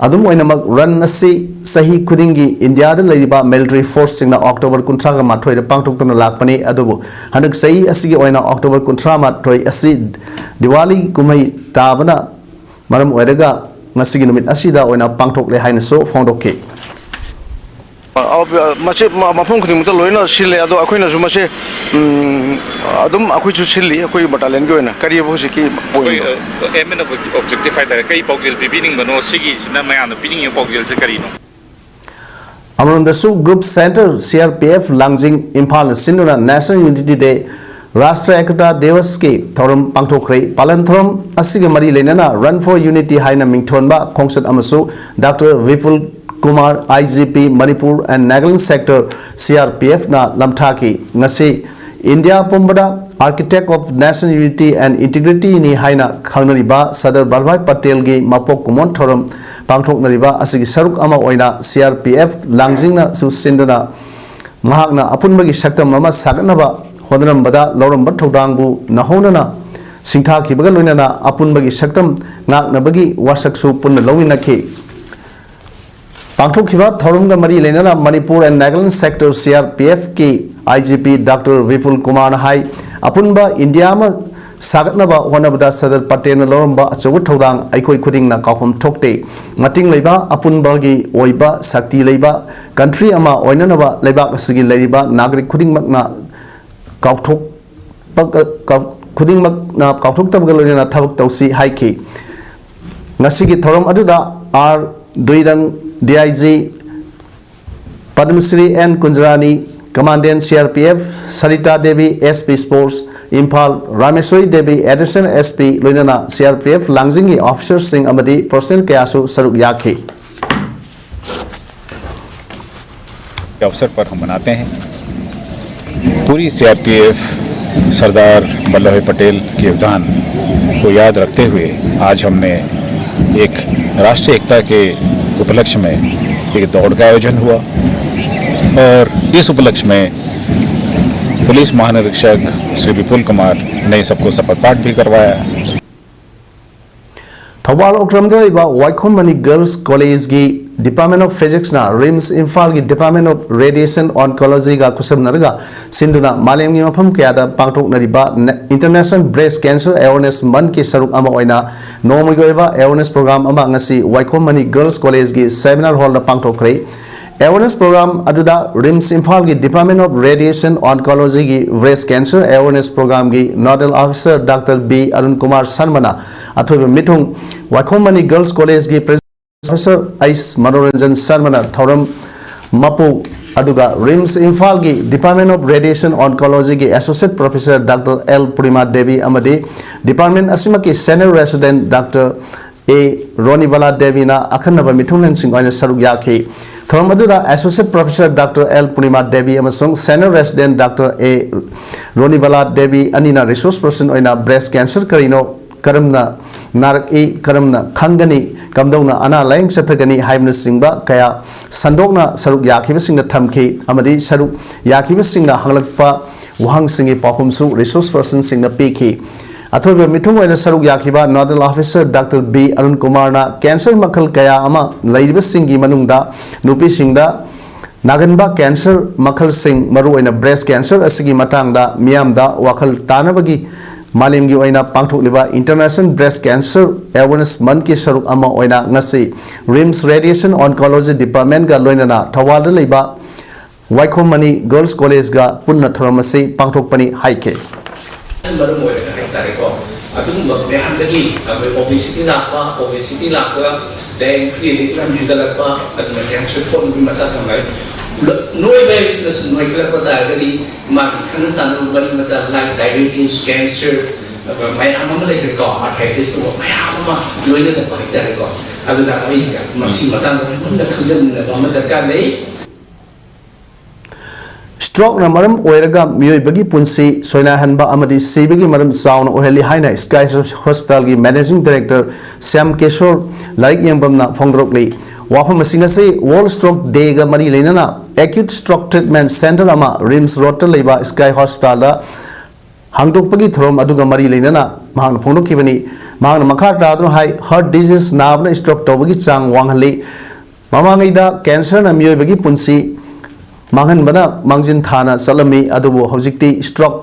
ꯑꯗꯨꯝ ꯑꯣꯏꯅꯃꯛ, run ꯑꯁꯤ ꯆꯍꯤ ꯈꯨꯗꯤꯡꯒꯤ ꯏꯟꯗꯤꯌꯥꯗ ꯂꯩꯔꯤꯕ ꯃꯤꯂꯤꯇꯔꯤ ꯐꯣꯔꯁꯁꯤꯡꯅ October ꯀꯨꯟꯊ꯭ꯔꯥꯒ ꯃꯥꯊꯣꯏꯗ ꯄꯥꯡꯊꯣꯛꯇꯨꯅ ꯂꯥꯛꯄꯅꯤ꯫ ꯑꯗꯨꯕꯨ ꯍꯟꯗꯛ ꯆꯍꯤ ꯑꯁꯤꯒꯤ ꯑꯣꯏꯅ October ꯀꯨꯟꯊ꯭ꯔꯥ ꯃꯥꯊꯣꯏ ꯑꯁꯤ ꯗꯤꯋꯥꯂꯤ ꯀꯨꯝꯍꯩ ꯇꯥꯕꯅ ꯃꯔꯝ ꯑꯣꯏꯔꯒ ꯉꯁꯤꯒꯤ ꯅꯨꯃꯤꯠ ꯑꯁꯤꯗ ꯑꯣꯏꯅ ꯄꯥꯡꯊꯣꯛꯂꯦ ꯍꯥꯏꯅꯁꯨ ꯐꯣꯡꯗꯣꯛꯈꯤ꯫ ꯑ, ꯃꯁꯤ ꯃ-, ꯃꯐꯝ ꯈꯨꯗꯤꯡꯃꯛꯇ ꯂꯣꯏꯅ ꯁꯤꯜꯂꯦ, ꯑꯗꯣ ꯑꯩꯈꯣꯏꯅꯁꯨ ꯃꯁꯤ, ꯎꯝ, ꯑꯗꯨꯝ ꯑꯩꯈꯣꯏꯁꯨ ꯁꯤꯜꯂꯤ, ꯑꯩꯈꯣꯏ battalionꯒꯤ ꯑꯣꯏꯅ꯫ ꯀꯔꯤꯕ ꯍꯧꯖꯤꯛꯀꯤ ꯑꯩꯈꯣꯏ, pointꯗꯣ? ꯑ, aim and objective ꯍꯥꯏꯇꯥꯔꯦ, ꯀꯔꯤ ꯄꯥꯎꯖꯦꯜ ꯄꯤꯕꯤꯅꯤꯡꯕꯅꯣ, ꯁꯤꯒꯤꯁꯤꯅ ꯃꯌꯥꯝꯅ ꯄꯤꯅꯤꯡꯉꯤꯕ ꯄꯥꯎꯖꯦꯜꯁꯦ ꯀꯔꯤꯅꯣ? ꯑꯃꯔꯣꯝꯗꯁꯨ, Group Centre C R P F ꯂꯥꯡꯖꯤꯡ ꯏꯝꯐꯥꯜꯅ ꯁꯤꯟꯗꯨꯅ National Unity Day, Rashtriya Ekta Divas ꯀꯤ ꯊꯧꯔꯝ ꯄꯥꯡꯊꯣꯛꯈ꯭ꯔꯦ꯫ ꯄꯥꯂꯟ ꯊꯧꯔꯝ ꯑꯁꯤꯒ ꯃꯔꯤ ꯂꯩꯅꯅ Run for Unity ꯍꯥꯏꯅ ꯃꯤꯡꯊꯣꯟꯕ ꯈꯣꯡꯆꯠ ꯑꯃꯁꯨ Doctor Vipul Kumar, I G P Manipur and Nagaland Sector C R P F ꯅ ꯂꯝꯊꯥꯈꯤ꯫ ꯉꯁꯤ ꯏꯟꯗꯤꯌꯥ ꯄꯨꯝꯕꯗ Architect of National Unity and Integrity ꯅꯤ ꯍꯥꯏꯅ ꯈꯪꯅꯔꯤꯕ ꯁꯔꯗꯥꯔ ꯚꯜꯚꯥꯚꯥꯏ ꯄꯇꯦꯜꯒꯤ ꯃꯄꯣꯛ ꯀꯨꯝꯑꯣꯟ ꯊꯧꯔꯝ ꯄꯥꯡꯊꯣꯛꯅꯔꯤꯕ ꯑꯁꯤꯒꯤ ꯁꯔꯨꯛ ꯑꯃ ꯑꯣꯏꯅ C R P F ꯂꯥꯡꯖꯤꯡꯅꯁꯨ ꯁꯤꯟꯗꯨꯅ ꯃꯍꯥꯛꯅ ꯑꯄꯨꯟꯕꯒꯤ ꯁꯛꯇꯝ ꯑꯃ ꯁꯥꯒꯠꯅꯕ ꯍꯣꯠꯅꯔꯝꯕꯗ ꯂꯧꯔꯝꯕ ꯊꯧꯗꯥꯡꯕꯨ ꯅꯧꯍꯧꯅꯅ ꯁꯤꯡꯊꯥꯈꯤꯕꯒ ꯂꯣꯏꯅꯅ ꯑꯄꯨꯟꯕꯒꯤ ꯁꯛꯇꯝ ꯉꯥꯛꯅꯕꯒꯤ ꯋꯥꯁꯛꯁꯨ ꯄꯨꯟꯅ ꯂꯧꯃꯤꯟꯅꯈꯤ꯫ ꯄꯥꯡꯊꯣꯛꯈꯤꯕ ꯊꯧꯔꯝꯒ ꯃꯔꯤ ꯂꯩꯅꯅ Manipur and Nagaland Sector C R P F ꯀꯤ I G P Doctor Vipul Kumar ꯅ ꯍꯥꯏ, ꯑꯄꯨꯟꯕ ꯏꯟꯗꯤꯌꯥ ꯑꯃ ꯁꯥꯒꯠꯅꯕ ꯍꯣꯠꯅꯕꯗ ꯁꯔꯗꯥꯔ ꯄꯇꯦꯜꯅ ꯂꯧꯔꯝꯕ ꯑꯆꯧꯕ ꯊꯧꯗꯥꯡ ꯑꯩꯈꯣꯏ ꯈꯨꯗꯤꯡꯅ ꯀꯥꯎꯐꯝ ꯊꯣꯛꯇꯦ꯫ ꯃꯇꯤꯡ ꯂꯩꯕ, ꯑꯄꯨꯟꯕꯒꯤ ꯑꯣꯏꯕ ꯁꯛꯇꯤ ꯂꯩꯕ country ꯑꯃ ꯑꯣꯏꯅꯅꯕ ꯂꯩꯕꯥꯛ ꯑꯁꯤꯒꯤ ꯂꯩꯔꯤꯕ ꯅꯥꯒꯔꯤꯛ ꯈꯨꯗꯤꯡꯃꯛꯅ ꯀꯥꯎꯊꯣꯛꯄ, ꯀꯥꯎ-, ꯈꯨꯗꯤꯡꯃꯛꯅ ꯀꯥꯎꯊꯣꯛꯇꯕꯒ ꯂꯣꯏꯅꯅ ꯊꯕꯛ ꯇꯧꯁꯤ ꯍꯥꯏꯈꯤ꯫ ꯉꯁꯤꯒꯤ ꯊꯧꯔꯝ ꯑꯗꯨꯗ R Duirang, D I G, Padmashri N Kunjarani, commandant C R P F Sarita Devi, S P sports Imphal Rameshwari Devi, additional S P, ꯂꯣꯏꯅꯅ ꯁꯤ ꯑꯥꯔ ꯄꯤ ꯑꯦꯐ ꯂꯥꯡꯖꯤꯡꯒꯤ ꯑꯣꯐꯤꯁꯥꯔꯁꯤꯡ ꯑꯃꯗꯤ ꯄꯔꯁꯅꯦꯜ ꯀꯌꯥꯁꯨ ꯁꯔꯨꯛ ꯌꯥꯈꯤ꯫ के अवसर पर हम मनाते हैं। पूरी सीआरपीएफ सरदार वल्लभ भाई पटेल के योगदान को याद रखते हुए आज हमने एक राष्ट्रीय एकता के उपलक्ष्य में एक दौड़ का आयोजन हुआ और इस उपलक्ष्य में पुलिस महानिरीक्षक श्री विपुल कुमार ने सबको शपथ पाठ भी करवाया। ꯊꯧꯕꯥꯜ ꯑꯣꯀ꯭ꯔꯝꯗ ꯂꯩꯕ ꯋꯥꯏꯈꯣꯝ ꯃꯅꯤ ꯒꯔꯜꯁ ꯀꯣꯂꯦꯖꯀꯤ ꯗꯤꯄꯥꯔꯠꯃꯦꯟ ꯑꯣꯐ ꯐꯤꯖꯤꯛꯁꯅ ꯔꯤꯝꯁ ꯏꯝꯐꯥꯜꯒꯤ ꯗꯤꯄꯥꯔꯠꯃꯦꯟ ꯑꯣꯐ ꯔꯦꯗꯤꯌꯦꯁꯟ ꯑꯣꯟꯀꯣꯂꯣꯖꯤꯒ ꯈꯨꯠꯁꯝꯅꯔꯒ ꯁꯤꯟꯗꯨꯅ ꯃꯥꯂꯦꯝꯒꯤ ꯃꯐꯝ ꯀꯌꯥꯗ ꯄꯥꯡꯊꯣꯛꯅꯔꯤꯕ ꯏꯟꯇꯔꯅꯦꯁꯅꯦꯜ ꯕ꯭ꯔꯦꯁ ꯀꯦꯟꯁꯔ ꯑꯦꯋꯥꯔꯅꯦꯁ ꯃꯟꯊꯀꯤ ꯁꯔꯨꯛ ꯑꯃ ꯑꯣꯏꯅ ꯅꯣꯡꯃꯒꯤ ꯑꯣꯏꯕ ꯑꯦꯋꯥꯔꯅꯦꯁ ꯄ꯭ꯔꯣꯒ꯭ꯔꯥꯝ ꯑꯃ ꯉꯁꯤ ꯋꯥꯏꯈꯣꯝ ꯃꯅꯤ ꯒꯔꯜꯁ ꯀꯣꯂꯦꯖꯀꯤ ꯁꯦꯃꯤꯅꯥꯔ ꯍꯣꯜꯗ ꯄꯥꯡꯊꯣꯛꯈ꯭ꯔꯦ꯫ ꯑꯦꯋꯥꯔꯅꯦꯁ ꯄ꯭ꯔꯣꯒ꯭ꯔꯥꯝ ꯑꯗꯨꯗ ꯔꯤꯝꯁ ꯏꯝꯐꯥꯜꯒꯤ ꯗꯤꯄꯥꯔꯠꯃꯦꯟ ꯑꯣꯐ ꯔꯦꯗꯤꯌꯦꯁꯟ ꯑꯣꯟꯀꯣꯂꯣꯖꯤꯒꯤ ꯕ꯭ꯔꯦꯁ ꯀꯦꯟꯁꯔ ꯑꯦꯋꯥꯔꯅꯦꯁ ꯄ꯭ꯔꯣꯒ꯭ꯔꯥꯝꯒꯤ nodal officer doctor B Arun Kumar ꯁꯔꯃꯅ ꯑꯊꯣꯏꯕ ꯃꯤꯊꯨꯡ, ꯋꯥꯏꯈꯣꯝ ꯃꯅꯤ ꯒꯔꯜꯁ ꯀꯣꯂꯦꯖꯀꯤ ꯄ꯭ꯔꯣꯐꯦꯁꯔ ꯑꯩꯆ ꯃꯅꯣꯔꯟꯖꯟ ꯁꯔꯃꯅ ꯊꯧꯔꯝ ꯃꯄꯨ, ꯑꯗꯨꯒ ꯔꯤꯝꯁ ꯏꯝꯐꯥꯜꯒꯤ ꯗꯤꯄꯥꯔꯠꯃꯦꯟ ꯑꯣꯐ ꯔꯦꯗꯤꯌꯦꯁꯟ ꯑꯣꯟꯀꯣꯂꯣꯖꯤꯒꯤ associate professor doctor L Purnima Devi ꯑꯃꯗꯤ ꯗꯤꯄꯥꯔꯠꯃꯦꯟ ꯑꯁꯤꯃꯛꯀꯤ senior resident doctor A Ronibala ꯗꯦꯕꯤꯅ ꯑꯈꯟꯅꯕ ꯃꯤꯊꯨꯡꯂꯦꯟꯁꯤꯡ ꯑꯣꯏꯅ ꯁꯔꯨꯛ ꯌꯥꯈꯤ꯫ ꯊꯧꯔꯝ ꯑꯗꯨꯗ associate professor doctor L Purnima Devi ꯑꯃꯁꯨꯡ senior resident doctor A Ronibala Devi ꯑꯅꯤꯅ ꯔꯤꯁꯣꯔꯁ ꯄꯔꯁꯟ ꯑꯣꯏꯅ ꯕ꯭ꯔꯦꯁ ꯀꯦꯟꯁꯔ ꯀꯔꯤꯅꯣ, ꯀꯔꯝꯅ ꯅꯥꯔꯛꯏ, ꯀꯔꯝꯅ ꯈꯪꯒꯅꯤ, ꯀꯝꯗꯧꯅ ꯑꯅꯥ ꯂꯥꯌꯦꯡ ꯆꯠꯊꯒꯅꯤ ꯍꯥꯏꯕꯅꯆꯤꯡꯕ ꯀꯌꯥ ꯁꯟꯗꯣꯛꯅ ꯁꯔꯨꯛ ꯌꯥꯈꯤꯕꯁꯤꯡꯅ ꯊꯝꯈꯤ ꯑꯃꯗꯤ ꯁꯔꯨꯛ ꯌꯥꯈꯤꯕꯁꯤꯡꯅ ꯍꯪꯂꯛꯄ ꯋꯥꯍꯪꯁꯤꯡꯒꯤ ꯄꯥꯎꯈꯨꯝꯁꯨ ꯔꯤꯁꯣꯔꯁ ꯄꯔꯁꯟꯁꯤꯡꯅ ꯄꯤꯈꯤ꯫ ꯑꯊꯣꯏꯕ ꯃꯤꯊꯨꯡ ꯑꯣꯏꯅ ꯁꯔꯨꯛ ꯌꯥꯈꯤꯕ nodal officer doctor B Arun ꯀꯨꯃꯥꯔꯅ ꯀꯦꯟꯁꯔ ꯃꯈꯜ ꯀꯌꯥ ꯑꯃ ꯂꯩꯔꯤꯕꯁꯤꯡꯒꯤ ꯃꯅꯨꯡꯗ ꯅꯨꯄꯤꯁꯤꯡꯗ ꯅꯥꯒꯟꯕ ꯀꯦꯟꯁꯔ ꯃꯈꯜꯁꯤꯡ, ꯃꯔꯨꯑꯣꯏꯅ ꯕ꯭ꯔꯦꯁ ꯀꯦꯟꯁꯔ ꯑꯁꯤꯒꯤ ꯃꯇꯥꯡꯗ ꯃꯤꯌꯥꯝꯗ ꯋꯥꯈꯜ ꯇꯥꯅꯕꯒꯤ ꯃꯥꯂꯦꯝꯒꯤ ꯑꯣꯏꯅ ꯄꯥꯡꯊꯣꯛꯂꯤꯕ ꯏꯟꯇꯔꯅꯦꯁꯅꯦꯜ ꯕ꯭ꯔꯦꯁ ꯀꯦꯟꯁꯔ ꯑꯦꯋꯥꯔꯅꯦꯁ ꯃꯟꯊꯀꯤ ꯁꯔꯨꯛ ꯑꯃ ꯑꯣꯏꯅ ꯉꯁꯤ ꯔꯤꯝꯁ ꯔꯦꯗꯤꯌꯦꯁꯟ ꯑꯣꯟꯀꯣꯂꯣꯖꯤ ꯗꯤꯄꯥꯔꯠꯃꯦꯟꯒ ꯂꯣꯏꯅꯅ ꯊꯧꯕꯥꯜꯗ ꯂꯩꯕ ꯋꯥꯏꯈꯣꯝ ꯃꯅꯤ ꯒꯔꯜꯁ ꯀꯣꯂꯦꯖꯒ ꯄꯨꯟꯅ ꯊꯧꯔꯝ ꯑꯁꯤ ꯄꯥꯡꯊꯣꯛꯄꯅꯤ ꯍꯥꯏꯈꯤ꯫ ꯃꯔꯝ ꯑꯣꯏꯔꯒ ꯑꯗꯨꯒꯨꯝꯕ ꯃꯌꯥꯝꯗꯒꯤ ꯑꯩꯈꯣꯏ ꯑꯣꯕꯦꯁꯤꯇꯤ ꯂꯥꯛꯄ, ꯑꯣꯕꯦꯁꯤꯇꯤ ꯂꯥꯛꯄꯒ ꯗꯥꯏꯑꯦꯕꯦꯇꯤꯁ ꯌꯥꯝ ꯍꯦꯟꯒꯠꯂꯛꯄ, ꯑꯗꯨꯅ ꯀꯦꯟꯁꯔ ꯐꯣꯟꯒꯤ ꯃꯆꯥꯛ ꯊꯝꯂꯛꯑꯦ꯫ ꯅꯣꯏꯕ ꯍꯥꯏꯕꯁꯤꯅꯁꯨ ꯅꯣꯏꯈꯠꯂꯛꯄ ꯇꯥꯔꯒꯗꯤ ꯃꯥꯒꯤ ꯈꯪꯅ ꯆꯥꯟꯅꯕ ꯃꯔꯤ ꯃꯇꯥ, ꯂꯥꯏꯛ ꯗꯥꯏꯑꯦꯕꯦꯇꯤꯁ, ꯀꯦꯟꯁꯔ, ꯃꯌꯥꯝ ꯑꯃ ꯂꯩꯈ꯭ꯔꯦꯀꯣ, ꯑꯥꯔꯊ꯭ꯔꯥꯏꯇꯤꯁ ꯇꯧꯕ ꯃꯌꯥꯝ ꯑꯃ ꯂꯣꯏꯅꯔꯛꯄ ꯍꯥꯏꯇꯥꯔꯦꯀꯣ꯫ ꯑꯗꯨꯅ ꯑꯩ ꯃꯁꯤ ꯃꯇꯥꯡꯗ ꯃꯨꯟꯅ ꯈꯪꯖꯤꯟꯅꯕ ꯑꯃ ꯗꯔꯀꯥꯔ ꯂꯩ꯫ ꯁ꯭ꯇ꯭ꯔꯣꯛꯅ ꯃꯔꯝ ꯑꯣꯏꯔꯒ ꯃꯤꯑꯣꯏꯕꯒꯤ ꯄꯨꯟꯁꯤ ꯁꯣꯏꯅꯥꯏꯍꯟꯕ ꯑꯃꯗꯤ ꯁꯤꯕꯒꯤ ꯃꯔꯝ ꯆꯥꯎꯅ ꯑꯣꯏꯍꯜꯂꯤ ꯍꯥꯏꯅ ꯁ꯭ꯀꯥꯏ ꯍꯣꯁꯄꯤꯇꯥꯜꯒꯤ ꯃꯦꯅꯦꯖꯤꯡ ꯗꯥꯏꯔꯦꯛꯇꯔ ꯁ꯭ꯌꯥꯝ ꯀꯦꯁꯣꯔ ꯂꯥꯏꯔꯤꯛ ꯌꯦꯡꯐꯝꯅ ꯐꯣꯡꯗꯣꯔꯛꯂꯤ꯫ ꯋꯥꯐꯝꯁꯤꯡ ꯑꯁꯤ ꯋꯥꯔꯜꯗ ꯁ꯭ꯇ꯭ꯔꯣꯛ ꯗꯦꯒ ꯃꯔꯤ ꯂꯩꯅꯅ ꯑꯦꯀ꯭ꯌꯨꯠ ꯁ꯭ꯇ꯭ꯔꯣꯛ ꯇ꯭ꯔꯤꯠꯃꯦꯟꯠ ꯁꯦꯟꯇꯔ ꯑꯃ ꯔꯤꯝꯁ ꯔꯣꯗꯇ ꯂꯩꯕ ꯁ꯭ꯀꯥꯏ ꯍꯣꯁꯄꯤꯇꯥꯜꯗ ꯍꯥꯡꯗꯣꯛꯄꯒꯤ ꯊꯧꯔꯝ ꯑꯗꯨꯒ ꯃꯔꯤ ꯂꯩꯅꯅ ꯃꯍꯥꯛꯅ ꯐꯣꯡꯗꯣꯛꯈꯤꯕꯅꯤ꯫ ꯃꯍꯥꯛꯅ ꯃꯈꯥ ꯇꯥꯗꯨꯅ ꯍꯥꯏ, ꯍꯥꯔꯠ ꯗꯤꯖꯤꯖ ꯅꯥꯕꯅ ꯁ꯭ꯇ꯭ꯔꯣꯛ ꯇꯧꯕꯒꯤ ꯆꯥꯡ ꯋꯥꯡꯍꯜꯂꯤ꯫ ꯃꯃꯥꯡꯉꯩꯗ ꯀꯦꯟꯁꯔꯅ ꯃꯤꯑꯣꯏꯕꯒꯤ ꯄꯨꯟꯁꯤ ꯃꯥꯡꯍꯟꯕꯅ ꯃꯥꯡꯖꯤꯟ ꯊꯥꯅ ꯆꯠꯂꯝꯃꯤ, ꯑꯗꯨꯕꯨ ꯍꯧꯖꯤꯛꯇꯤ ꯁ꯭ꯇ꯭ꯔꯣꯛ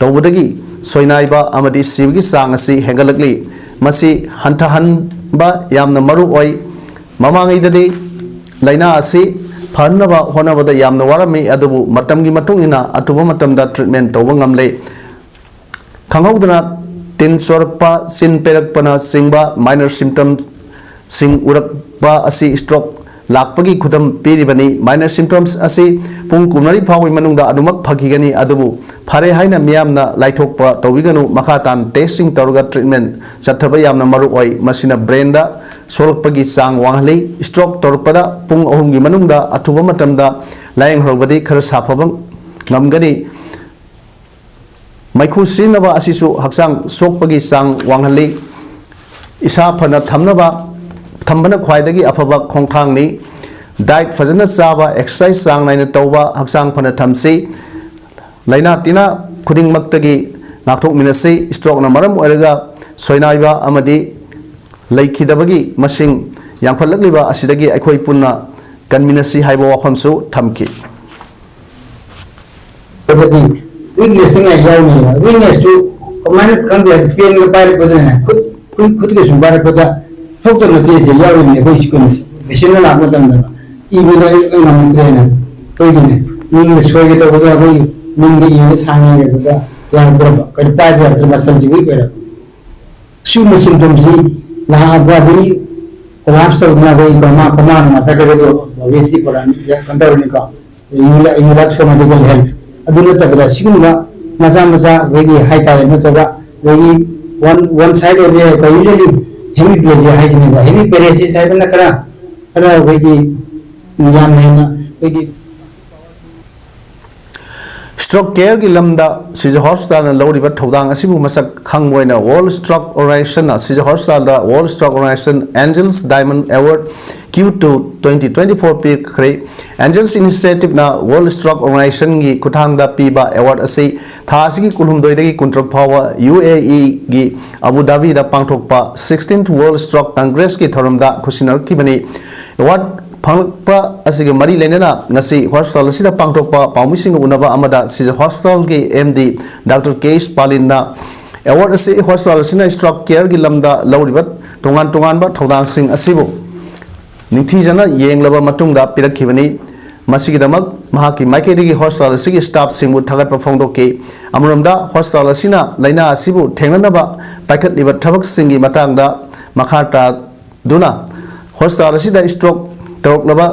ꯇꯧꯕꯗꯒꯤ ꯁꯣꯏꯅꯥꯏꯕ ꯑꯃꯗꯤ ꯁꯤꯕꯒꯤ ꯆꯥꯡ ꯑꯁꯤ ꯍꯦꯟꯒꯠꯂꯛꯂꯤ꯫ ꯃꯁꯤ ꯍꯟꯊꯍꯟꯕ ꯌꯥꯝꯅ ꯃꯔꯨ ꯑꯣꯏ꯫ ꯃꯃꯥꯡꯉꯩꯗꯗꯤ ꯂꯥꯏꯅꯥ ꯑꯁꯤ ꯐꯍꯟꯅꯕ ꯍꯣꯠꯅꯕꯗ ꯌꯥꯝꯅ ꯋꯥꯔꯝꯃꯤ, ꯑꯗꯨꯕꯨ ꯃꯇꯝꯒꯤ ꯃꯇꯨꯡ ꯏꯟꯅ ꯑꯊꯨꯕ ꯃꯇꯝꯗ ꯇ꯭ꯔꯤꯠꯃꯦꯟꯠ ꯇꯧꯕ ꯉꯝꯂꯦ꯫ ꯈꯪꯍꯧꯗꯅ ꯇꯤꯟ ꯆꯣꯔꯛꯄ, ꯆꯤꯟ ꯄꯦꯔꯛꯄꯅꯆꯤꯡꯕ ꯃꯥꯏꯅꯔ ꯁꯤꯝꯇꯝꯁꯤꯡ ꯎꯔꯛꯄ ꯑꯁꯤ ꯁ꯭ꯇ꯭ꯔꯣꯛ ꯂꯥꯛꯄꯒꯤ ꯈꯨꯗꯝ ꯄꯤꯔꯤꯕꯅꯤ꯫ ꯃꯥꯏꯅꯔ ꯁꯤꯝꯇꯝꯁ ꯑꯁꯤ ꯄꯨꯡ ꯀꯨꯟꯃꯔꯤ ꯐꯥꯎꯕꯒꯤ ꯃꯅꯨꯡꯗ ꯑꯗꯨꯃꯛ ꯐꯈꯤꯒꯅꯤ, ꯑꯗꯨꯕꯨ ꯐꯔꯦ ꯍꯥꯏꯅ ꯃꯤꯌꯥꯝꯅ ꯂꯥꯏꯊꯣꯛꯄ ꯇꯧꯕꯤꯒꯅꯨ꯫ ꯃꯈꯥ ꯇꯥꯅ ꯇꯦꯁꯁꯤꯡ ꯇꯧꯔꯒ ꯇ꯭ꯔꯤꯠꯃꯦꯟꯠ ꯆꯠꯊꯕ ꯌꯥꯝꯅ ꯃꯔꯨ ꯑꯣꯏ꯫ ꯃꯁꯤꯅ ꯕ꯭ꯔꯦꯟꯗ ꯁꯣꯛꯂꯛꯄꯒꯤ ꯆꯥꯡ ꯋꯥꯡꯍꯜꯂꯤ꯫ ꯁ꯭ꯇ꯭ꯔꯣꯛ ꯇꯧꯔꯛꯄꯗ ꯄꯨꯡ ꯑꯍꯨꯝꯒꯤ ꯃꯅꯨꯡꯗ ꯑꯊꯨꯕ ꯃꯇꯝꯗ ꯂꯥꯌꯦꯡꯍꯧꯔꯕꯗꯤ ꯈꯔ ꯁꯥꯐꯕ ꯉꯝꯒꯅꯤ꯫ ꯃꯩꯈꯨ ꯁꯤꯖꯤꯟꯅꯕ ꯑꯁꯤꯁꯨ ꯍꯛꯆꯥꯡ ꯁꯣꯛꯄꯒꯤ ꯆꯥꯡ ꯋꯥꯡꯍꯜꯂꯤ꯫ ꯏꯁꯥ ꯐꯅ ꯊꯝꯅꯕ ꯊꯝꯕꯅ ꯈ꯭ꯋꯥꯏꯗꯒꯤ ꯑꯐꯕ ꯈꯣꯡꯊꯥꯡꯅꯤ꯫ ꯗꯥꯏꯠ ꯐꯖꯅ ꯆꯥꯕ, ꯑꯦꯛꯁꯔꯁꯥꯏꯁ ꯆꯥꯡ ꯅꯥꯏꯅ ꯇꯧꯕ, ꯍꯛꯆꯥꯡ ꯐꯅ ꯊꯝꯁꯤ꯫ ꯂꯥꯏꯅꯥ ꯇꯤꯟꯅꯥ ꯈꯨꯗꯤꯡꯃꯛꯇꯒꯤ ꯉꯥꯛꯊꯣꯛꯃꯤꯟꯅꯁꯤ꯫ ꯁ꯭ꯇ꯭ꯔꯣꯛꯅ ꯃꯔꯝ ꯑꯣꯏꯔꯒ ꯁꯣꯏꯅꯥꯏꯕ ꯑꯃꯗꯤ ꯂꯩꯈꯤꯗꯕꯒꯤ ꯃꯁꯤꯡ ꯌꯥꯝꯈꯠꯂꯛꯂꯤꯕ ꯑꯁꯤꯗꯒꯤ ꯑꯩꯈꯣꯏ ꯄꯨꯟꯅ ꯀꯟꯃꯤꯟꯅꯁꯤ ꯍꯥꯏꯕ ꯋꯥꯐꯝꯁꯨ ꯊꯝꯈꯤ꯫ ꯑꯗꯨꯗꯤ ꯋꯤꯛꯅꯦꯁꯇ ꯉꯥꯏ ꯌꯥꯎꯅꯦꯕ꯫ ꯋꯤꯛꯅꯦꯁꯇꯨ ꯀꯃꯥꯏꯅ ꯈꯪꯗꯦ ꯍꯥꯏꯗꯤ ꯄꯦꯟꯒ ꯄꯥꯏꯔꯛꯄꯗꯅꯦ, ꯈꯨꯠ ꯈꯨꯠ ꯈꯨꯠꯀ ꯁꯨꯝ ꯄꯥꯏꯔꯛꯄꯗ ꯊꯣꯛꯇꯕ ꯅꯠꯇꯦ꯫ ꯁꯦ ꯌꯥꯎꯔꯤꯕꯅꯦ ꯑꯩꯈꯣꯏ ꯁꯤꯀꯨꯝ ꯄꯦꯁꯦꯟꯅ ꯂꯥꯛꯄ ꯃꯇꯝꯗ ꯏꯕꯗꯣ ꯑꯩ ꯉꯝꯃꯛꯇ꯭ꯔꯦꯅ ꯑꯩꯈꯣꯏꯒꯤꯅꯦ ꯃꯤꯡꯗ ꯁꯣꯏꯒꯦ ꯇꯧꯕꯗ ꯑꯩꯈꯣꯏ ꯃꯤꯡꯗ ꯏꯕꯗ ꯁꯥꯡꯅ ꯏꯔꯛꯄꯗ ꯌꯥꯔꯛꯇ꯭ꯔꯕ, ꯀꯩꯅꯣ ꯄꯥꯏꯕ ꯌꯥꯔꯛꯇ꯭ꯔꯕ, ꯃꯁꯜꯁꯤ ꯋꯤꯛ ꯑꯣꯏꯔꯛꯄ꯫ ꯁꯤꯒꯨꯝꯕ ꯁꯤꯝꯇꯣꯝꯁꯤ ꯂꯥꯛꯑꯕ ꯑꯗꯒꯤ ꯀꯣꯂꯥꯞꯁ ꯇꯧꯗꯅ ꯑꯩꯈꯣꯏ ꯀꯣꯃꯥ ꯀꯣꯃꯥ ꯅꯨꯡ ꯆꯠꯈ꯭ꯔꯒꯗꯤ ꯑꯣꯕꯤꯌꯁꯂꯤ ꯀꯩꯅꯣ ꯇꯧꯔꯅꯤꯀꯣ꯫ ꯌꯨ ꯂꯦꯛ ꯐꯣꯔ ꯃꯦꯗꯤꯀꯦꯜ ꯍꯦꯜꯞ꯫ ꯑꯗꯨ ꯅꯠꯇꯕꯗ ꯁꯤꯒꯨꯝꯕ ꯃꯆꯥ ꯃꯆꯥ ꯑꯩꯈꯣꯏꯒꯤ ꯍꯥꯏꯇꯥꯔꯦ, ꯅꯠꯇ꯭ꯔꯒ ꯑꯗꯒꯤ ꯋꯥꯟ ꯋꯥꯟ ꯁꯥꯏꯠ ꯑꯣꯏꯕ ꯌꯥꯏꯀꯣ꯫ ꯌꯨꯖ꯭ꯋꯦꯂꯤ ꯍꯦꯃꯤꯄ꯭ꯂꯦꯖꯤꯌꯥ ꯍꯥꯏꯁꯤꯅꯦꯕ꯫ ꯍꯦꯃꯤꯄꯦꯔꯦꯁꯤꯁ ꯍꯥꯏꯕꯅ ꯈꯔ ꯈꯔ ꯑꯩꯈꯣꯏꯒꯤ ꯌꯥꯝ ꯍꯦꯟꯅ ꯑꯩꯈꯣꯏꯒꯤ ꯁ꯭ꯇ꯭ꯔꯣꯛ ꯀꯦꯌꯔꯒꯤ ꯂꯝꯗ ꯁꯤꯖ ꯍꯣꯁꯄꯤꯇꯥꯜꯅ ꯂꯧꯔꯤꯕ ꯊꯧꯗꯥꯡ ꯑꯁꯤꯕꯨ ꯃꯁꯛ ꯈꯪꯕ ꯑꯣꯏꯅ ꯋꯥꯔꯜꯗ ꯁ꯭ꯇ꯭ꯔꯣꯛ ꯑꯣꯔꯒꯅꯥꯏꯖꯦꯁꯟꯅ ꯁꯤꯖ ꯍꯣꯁꯄꯤꯇꯥꯜꯗ World Stroke Organisation Angels diamond award Q two twenty twenty four ꯄꯤꯈ꯭ꯔꯦ꯫ ꯑꯦꯟꯖꯦꯜꯁ ꯏꯅꯤꯁꯤꯌꯦꯇꯤꯚꯅ ꯋꯥꯔꯜꯗ ꯁ꯭ꯇ꯭ꯔꯣꯛ ꯑꯣꯔꯒꯅꯥꯏꯖꯦꯁꯟꯒꯤ ꯈꯨꯠꯊꯥꯡꯗ ꯄꯤꯕ ꯑꯦꯋꯥꯔꯗ ꯑꯁꯤ ꯊꯥ ꯑꯁꯤꯒꯤ ꯀꯨꯟꯍꯨꯝꯗꯣꯏꯗꯒꯤ ꯀꯨꯟꯇꯔꯨꯛ ꯐꯥꯎꯕ ꯌꯨ ꯑꯦ ꯏꯒꯤ ꯑꯕꯨ ꯙꯥꯕꯤꯗ ꯄꯥꯡꯊꯣꯛꯄ ꯁꯤꯛꯁꯇꯤꯟꯊ ꯋꯥꯔꯜꯗ ꯁ꯭ꯇ꯭ꯔꯣꯛ ꯀꯪꯒ꯭ꯔꯦꯁꯀꯤ ꯊꯧꯔꯝꯗ ꯈꯨꯠꯁꯤꯟꯅꯔꯛꯈꯤꯕꯅꯤ꯫ ꯑꯦꯋꯥꯔꯗ ꯐꯪꯂꯛꯄ ꯑꯁꯤꯒ ꯃꯔꯤ ꯂꯩꯅꯅ ꯉꯁꯤ ꯍꯣꯁꯄꯤꯇꯥꯜ ꯑꯁꯤꯗ ꯄꯥꯡꯊꯣꯛꯄ ꯄꯥꯎꯃꯤꯁꯤꯡꯒ ꯎꯅꯕ ꯑꯃꯗ ꯁꯤꯖ ꯍꯣꯁꯄꯤꯇꯥꯜꯒꯤ ꯑꯦꯝ ꯗꯤ ꯗꯥꯛꯇꯔ ꯀꯦ ꯑꯦꯁ ꯄꯥꯂꯤꯟꯅ ꯑꯦꯋꯥꯔꯗ ꯑꯁꯤ ꯍꯣꯁꯄꯤꯇꯥꯜ ꯑꯁꯤꯅ ꯁ꯭ꯇ꯭ꯔꯣꯛ ꯀꯦꯌꯔꯒꯤ ꯂꯝꯗ ꯂꯧꯔꯤꯕ ꯇꯣꯉꯥꯟ ꯇꯣꯉꯥꯟꯕ ꯊꯧꯗꯥꯡꯁꯤꯡ ꯑꯁꯤꯕꯨ ꯅꯤꯡꯊꯤꯖꯅ ꯌꯦꯡꯂꯕ ꯃꯇꯨꯡꯗ ꯄꯤꯔꯛꯈꯤꯕꯅꯤ꯫ ꯃꯁꯤꯒꯤꯗꯃꯛ ꯃꯍꯥꯛꯀꯤ ꯃꯥꯏꯀꯩꯗꯒꯤ ꯍꯣꯁꯄꯤꯇꯥꯜ ꯑꯁꯤꯒꯤ ꯁ꯭ꯇꯥꯐꯁꯤꯡꯕꯨ ꯊꯥꯒꯠꯄ ꯐꯣꯡꯗꯣꯛꯈꯤ꯫ ꯑꯃꯔꯣꯝꯗ ꯍꯣꯁꯄꯤꯇꯥꯜ ꯑꯁꯤꯅ ꯂꯥꯏꯅꯥ ꯑꯁꯤꯕꯨ ꯊꯦꯡꯅꯅꯕ ꯄꯥꯏꯈꯠꯂꯤꯕ ꯊꯕꯛꯁꯤꯡꯒꯤ ꯃꯇꯥꯡꯗ ꯃꯈꯥ ꯇꯥ ꯗꯨꯅ ꯍꯣꯁꯄꯤꯇꯥꯜ ꯑꯁꯤꯗ ꯁ꯭ꯇ꯭ꯔꯣꯛ ꯇꯧꯔꯛꯂꯕ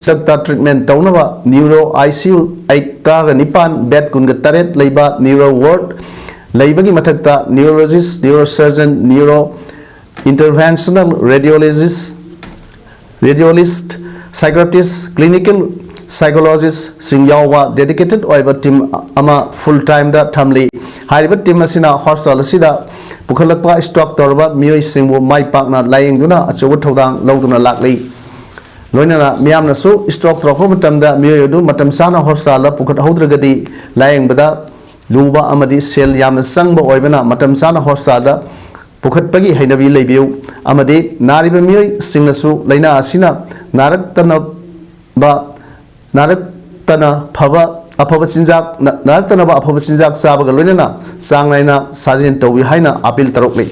ꯃꯤꯁꯛꯇ ꯇ꯭ꯔꯤꯠꯃꯦꯟ ꯇꯧꯅꯕ neuro I C U eight ꯇꯔꯥꯒ ꯅꯤꯄꯥꯟ, ꯕꯦꯗ ꯀꯨꯟꯒ ꯇꯔꯦꯠ ꯂꯩꯕ ꯅ꯭ꯌꯨꯔꯣ ꯋꯥꯔꯗ ꯂꯩꯕꯒꯤ ꯃꯊꯛꯇ neurologists, neuro surgeon, neuro interventional radiologists, radiologists, psychiatrists, clinical ꯁꯥꯏꯀꯣꯂꯣꯖꯤꯁꯁꯤꯡ ꯌꯥꯎꯕ ꯗꯦꯗꯤꯀꯦꯇꯦꯗ ꯑꯣꯏꯕ ꯇꯤꯝ ꯑꯃ ꯐꯨꯜ ꯇꯥꯏꯝꯗ ꯊꯝꯂꯤ꯫ ꯍꯥꯏꯔꯤꯕ ꯇꯤꯝ ꯑꯁꯤꯅ ꯍꯣꯁꯄꯤꯇꯥꯜ ꯑꯁꯤꯗ ꯄꯨꯈꯠꯂꯛꯄ ꯁ꯭ꯇ꯭ꯔꯣꯛ ꯇꯧꯔꯕ ꯃꯤꯑꯣꯏꯁꯤꯡꯕꯨ ꯃꯥꯏ ꯄꯥꯛꯅ ꯂꯥꯌꯦꯡꯗꯨꯅ ꯑꯆꯧꯕ ꯊꯧꯗꯥꯡ ꯂꯧꯗꯨꯅ ꯂꯥꯛꯂꯤ꯫ ꯂꯣꯏꯅꯅ ꯃꯤꯌꯥꯝꯅꯁꯨ ꯁ꯭ꯇ꯭ꯔꯣꯛ ꯇꯧꯔꯛꯄ ꯃꯇꯝꯗ ꯃꯤꯑꯣꯏ ꯑꯗꯨ ꯃꯇꯝ ꯆꯥꯅ ꯍꯣꯁꯄꯤꯇꯥꯜꯗ ꯄꯨꯈꯠꯍꯧꯗ꯭ꯔꯒꯗꯤ ꯂꯥꯌꯦꯡꯕꯗ ꯂꯨꯕ ꯑꯃꯗꯤ ꯁꯦꯜ ꯌꯥꯝꯅ ꯆꯪꯕ ꯑꯣꯏꯕꯅ ꯃꯇꯝ ꯆꯥꯅ ꯍꯣꯁꯄꯤꯇꯥꯜꯗ ꯄꯨꯈꯠꯄꯒꯤ ꯍꯩꯅꯕꯤ ꯂꯩꯕꯤꯌꯨ ꯑꯃꯗꯤ ꯅꯥꯔꯤꯕ ꯃꯤꯑꯣꯏꯁꯤꯡꯅꯁꯨ ꯂꯥꯏꯅꯥ ꯑꯁꯤꯅ ꯅꯥꯔꯛꯇꯅꯕ ꯅꯥꯔꯛꯇꯅ ꯐꯕ ꯑꯐꯕ ꯆꯤꯟꯖꯥꯛ ꯅꯥꯔꯛꯇꯅꯕ ꯑꯐꯕ ꯆꯤꯟꯖꯥꯛ ꯆꯥꯕꯒ ꯂꯣꯏꯅꯅ ꯆꯥꯡ ꯅꯥꯏꯅ ꯁꯥꯖꯦꯜ ꯇꯧꯕꯤꯌꯨ ꯍꯥꯏꯅ appeal ꯇꯧꯔꯛꯂꯤ꯫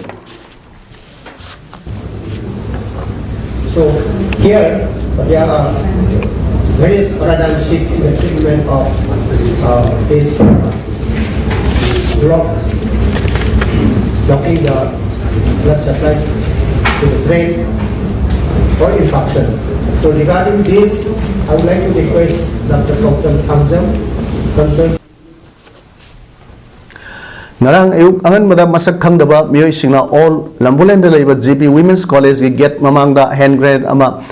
So here there are various paradigm shift in the treatment of uh, this block, blocking the blood supplies to the brain or infarction. So regarding this, I would like to request Doctor Kautam Thangjam, concerned. ꯉꯔꯥꯡ ꯑꯌꯨꯛ ꯑꯉꯟꯕꯗ ꯃꯁꯛ ꯈꯪꯗꯕ ꯃꯤꯑꯣꯏꯁꯤꯡꯅ all ꯂꯝꯕꯨꯂꯦꯟꯗ ꯂꯩꯕ G P women's ꯀꯣꯂꯦꯖꯀꯤ get ꯃꯃꯥꯡꯗ hand grenade ꯑꯃ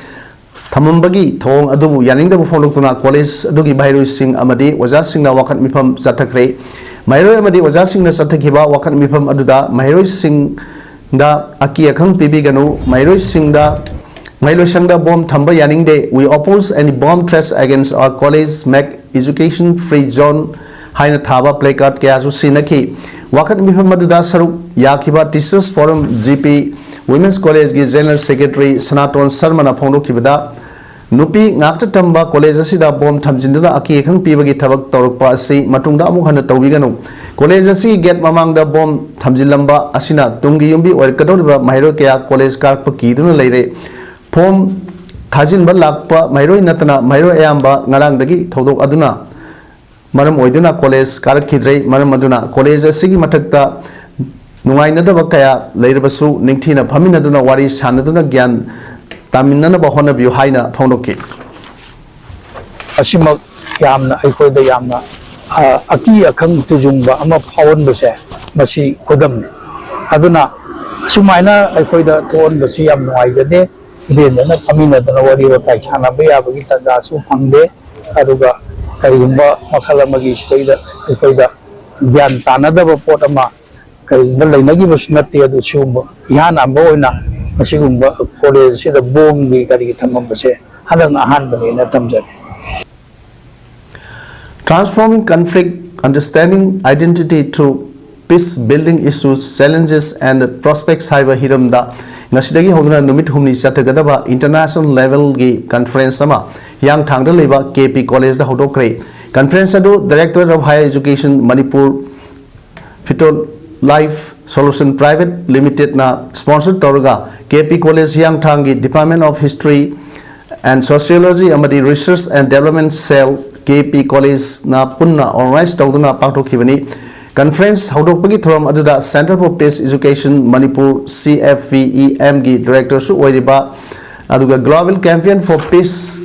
ꯊꯝꯃꯝꯕꯒꯤ ꯊꯧꯑꯣꯡ ꯑꯗꯨꯕꯨ ꯌꯥꯅꯤꯡꯗꯕ ꯐꯣꯡꯗꯣꯛꯇꯨꯅ ꯀꯣꯂꯦꯖ ꯑꯗꯨꯒꯤ ꯃꯍꯩꯔꯣꯏꯁꯤꯡ ꯑꯃꯗꯤ ꯑꯣꯖꯥꯁꯤꯡꯅ ꯋꯥꯀꯠ ꯃꯤꯐꯝ ꯆꯠꯊꯈ꯭ꯔꯦ꯫ ꯃꯍꯩꯔꯣꯏ ꯑꯃꯗꯤ ꯑꯣꯖꯥꯁꯤꯡꯅ ꯆꯠꯊꯈꯤꯕ ꯋꯥꯀꯠ ꯃꯤꯐꯝ ꯑꯗꯨꯗ ꯃꯍꯩꯔꯣꯏꯁꯤꯡꯗ ꯑꯀꯤ ꯑꯈꯪ ꯄꯤꯕꯤꯒꯅꯨ, ꯃꯍꯩꯔꯣꯏꯁꯤꯡꯗ ꯃꯍꯩꯂꯣꯏꯁꯪꯗ ꯕꯣꯝ ꯊꯝꯕ ꯌꯥꯅꯤꯡꯗꯦ, "We oppose any bomb threats against our college, make education free zone" ꯍꯥꯏꯅ ꯊꯥꯕ placard ꯀꯌꯥꯁꯨ ꯁꯤꯖꯤꯟꯅꯈꯤ꯫ ꯋꯥꯀꯠ ꯃꯤꯐꯝ ꯑꯗꯨꯗ ꯁꯔꯨꯛ ꯌꯥꯈꯤꯕ Teachers Forum G P Women's Collegeꯒꯤ General Secretary ꯁꯅꯥꯇꯣꯟ ꯁꯔꯃꯅ ꯐꯣꯡꯗꯣꯛꯈꯤꯕꯗ, ꯅꯨꯄꯤ ꯉꯥꯛꯇ ꯇꯝꯕ ꯀꯣꯂꯦꯖ ꯑꯁꯤꯗ ꯕꯣꯝ ꯊꯝꯖꯤꯟꯗꯨꯅ ꯑꯀꯤ ꯑꯈꯪ ꯄꯤꯕꯒꯤ ꯊꯕꯛ ꯇꯧꯔꯛꯄ ꯑꯁꯤ ꯃꯇꯨꯡꯗ ꯑꯃꯨꯛ ꯍꯟꯅ ꯇꯧꯕꯤꯒꯅꯨ꯫ ꯀꯣꯂꯦꯖ ꯑꯁꯤꯒꯤ ꯒꯦꯠ ꯃꯃꯥꯡꯗ ꯕꯣꯝ ꯊꯝꯖꯤꯜꯂꯝꯕ ꯑꯁꯤꯅ ꯇꯨꯡꯒꯤ ꯌꯨꯝꯕꯤ ꯑꯣꯏꯔꯛꯀꯗꯧꯔꯤꯕ ꯃꯍꯩꯔꯣꯏ ꯀꯌꯥ ꯀꯣꯂꯦꯖ ꯀꯥꯔꯛꯄ ꯀꯤꯗꯨꯅ ꯂꯩꯔꯦ꯫ ꯐꯣꯝ ꯊꯥꯖꯤꯟꯕ ꯂꯥꯛꯄ ꯃꯍꯩꯔꯣꯏ ꯅꯠꯇꯅ ꯃꯍꯩꯔꯣꯏ ꯑꯌꯥꯝꯕ ꯉꯔꯥꯡꯗꯒꯤ ꯊꯧꯗꯣꯛ ꯑꯗꯨꯅ ꯃꯔꯝ ꯑꯣꯏꯗꯨꯅ ꯀꯣꯂꯦꯖ ꯀꯥꯔꯛꯈꯤꯗ꯭ꯔꯦ꯫ ꯃꯔꯝ ꯑꯗꯨꯅ ꯀꯣꯂꯦꯖ ꯑꯁꯤꯒꯤ ꯃꯊꯛꯇ ꯅꯨꯡꯉꯥꯏꯅꯗꯕ ꯀꯌꯥ ꯂꯩꯔꯕꯁꯨ ꯅꯤꯡꯊꯤꯅ ꯐꯝꯃꯤꯟꯅꯗꯨꯅ ꯋꯥꯔꯤ ꯁꯥꯟꯅꯗꯨꯅ ꯒ꯭ꯌꯥꯟ ꯇꯥꯃꯤꯟꯅꯅꯕ ꯍꯣꯠꯅꯕꯤꯌꯨ ꯍꯥꯏꯅ ꯐꯣꯡꯗꯣꯛꯈꯤ꯫ ꯑꯁꯤꯃꯛ ꯌꯥꯝꯅ ꯑꯩꯈꯣꯏꯗ ꯌꯥꯝꯅ ꯑ, ꯑꯀꯤ ꯑꯈꯪ ꯇꯨꯖꯨꯡꯕ ꯑꯃ ꯐꯥꯎꯍꯟꯕꯁꯦ ꯃꯁꯤ ꯈꯨꯗꯝꯅꯤ꯫ ꯑꯗꯨꯅ ꯑꯁꯨꯃꯥꯏꯅ ꯑꯩꯈꯣꯏꯗ ꯊꯣꯛꯍꯟꯕꯁꯤ ꯌꯥꯝ ꯅꯨꯡꯉꯥꯏꯖꯗꯦ꯫ ꯏꯔꯦꯟꯖꯅ ꯐꯝꯃꯤꯟꯅꯗꯅ ꯋꯥꯔꯤ ꯋꯥꯇꯥꯏ ꯁꯥꯟꯅꯕ ꯌꯥꯕꯒꯤ ꯇꯥꯟꯖꯥꯁꯨ ꯐꯪꯗꯦ꯫ ꯑꯗꯨꯒ ꯀꯔꯤꯒꯨꯝꯕ ꯃꯈꯜ ꯑꯃꯒꯤ ꯁꯤꯗꯩꯗ ꯑꯩꯈꯣꯏꯗ ꯒ꯭ꯌꯥꯟ ꯇꯥꯅꯗꯕ ꯄꯣꯠ ꯑꯃ ꯀꯔꯤꯒꯨꯝꯕ ꯂꯩꯅꯈꯤꯕꯁꯨ ꯅꯠꯇꯦ꯫ ꯑꯗꯨ ꯁꯤꯒꯨꯝꯕ ꯏꯍꯥꯟ ꯍꯥꯟꯕ ꯑꯣꯏꯅ ꯃꯁꯤꯒꯨꯝꯕ ꯀꯣꯂꯦꯖꯁꯤꯗ ꯕꯣꯝꯒꯤ ꯀꯔꯤꯒꯤ ꯊꯝꯃꯝꯕꯁꯦ ꯍꯟꯗꯛꯅ ꯑꯍꯥꯟꯕꯅꯦꯅ ꯊꯝꯖꯒꯦ꯫ Transforming Conflict, Understanding Identity Through Peace Building Issues, Challenges and Prospects ꯍꯥꯏꯕ ꯍꯤꯔꯝꯗ ꯉꯁꯤꯗꯒꯤ ꯍꯧꯗꯨꯅ ꯅꯨꯃꯤꯠ ꯍꯨꯝꯅꯤ ꯆꯠꯊꯒꯗꯕ international levelꯒꯤ conference ꯑꯃ ꯍꯤꯌꯥꯡꯊꯥꯡꯗ ꯂꯩꯕ ꯀꯦ ꯄꯤ ꯀꯣꯂꯦꯖꯗ ꯍꯧꯗꯣꯛꯈ꯭ꯔꯦ꯫ Conference ꯑꯗꯨ Directorate of Higher Education Manipur Phytolife Solution Private Limitedꯅ sponsor ꯇꯧꯔꯒ ꯀꯦ ꯄꯤ ꯀꯣꯂꯦꯖ ꯍꯤꯌꯥꯡꯊꯥꯡꯒꯤ Department of History and Sociology ꯑꯃꯗꯤ Research and Development Cell K P ꯀꯣꯂꯦꯖꯅ ꯄꯨꯟꯅ organize ꯇꯧꯗꯨꯅ ꯄꯥꯡꯊꯣꯛꯈꯤꯕꯅꯤ꯫ Conference ꯍꯧꯗꯣꯛꯄꯒꯤ ꯊꯧꯔꯝ ꯑꯗꯨꯗ Center for Peace Education Manipur, C F P E M ꯒꯤ Director ꯁꯨ ꯑꯣꯏꯔꯤꯕ, ꯑꯗꯨꯒ Global Campaign for Peace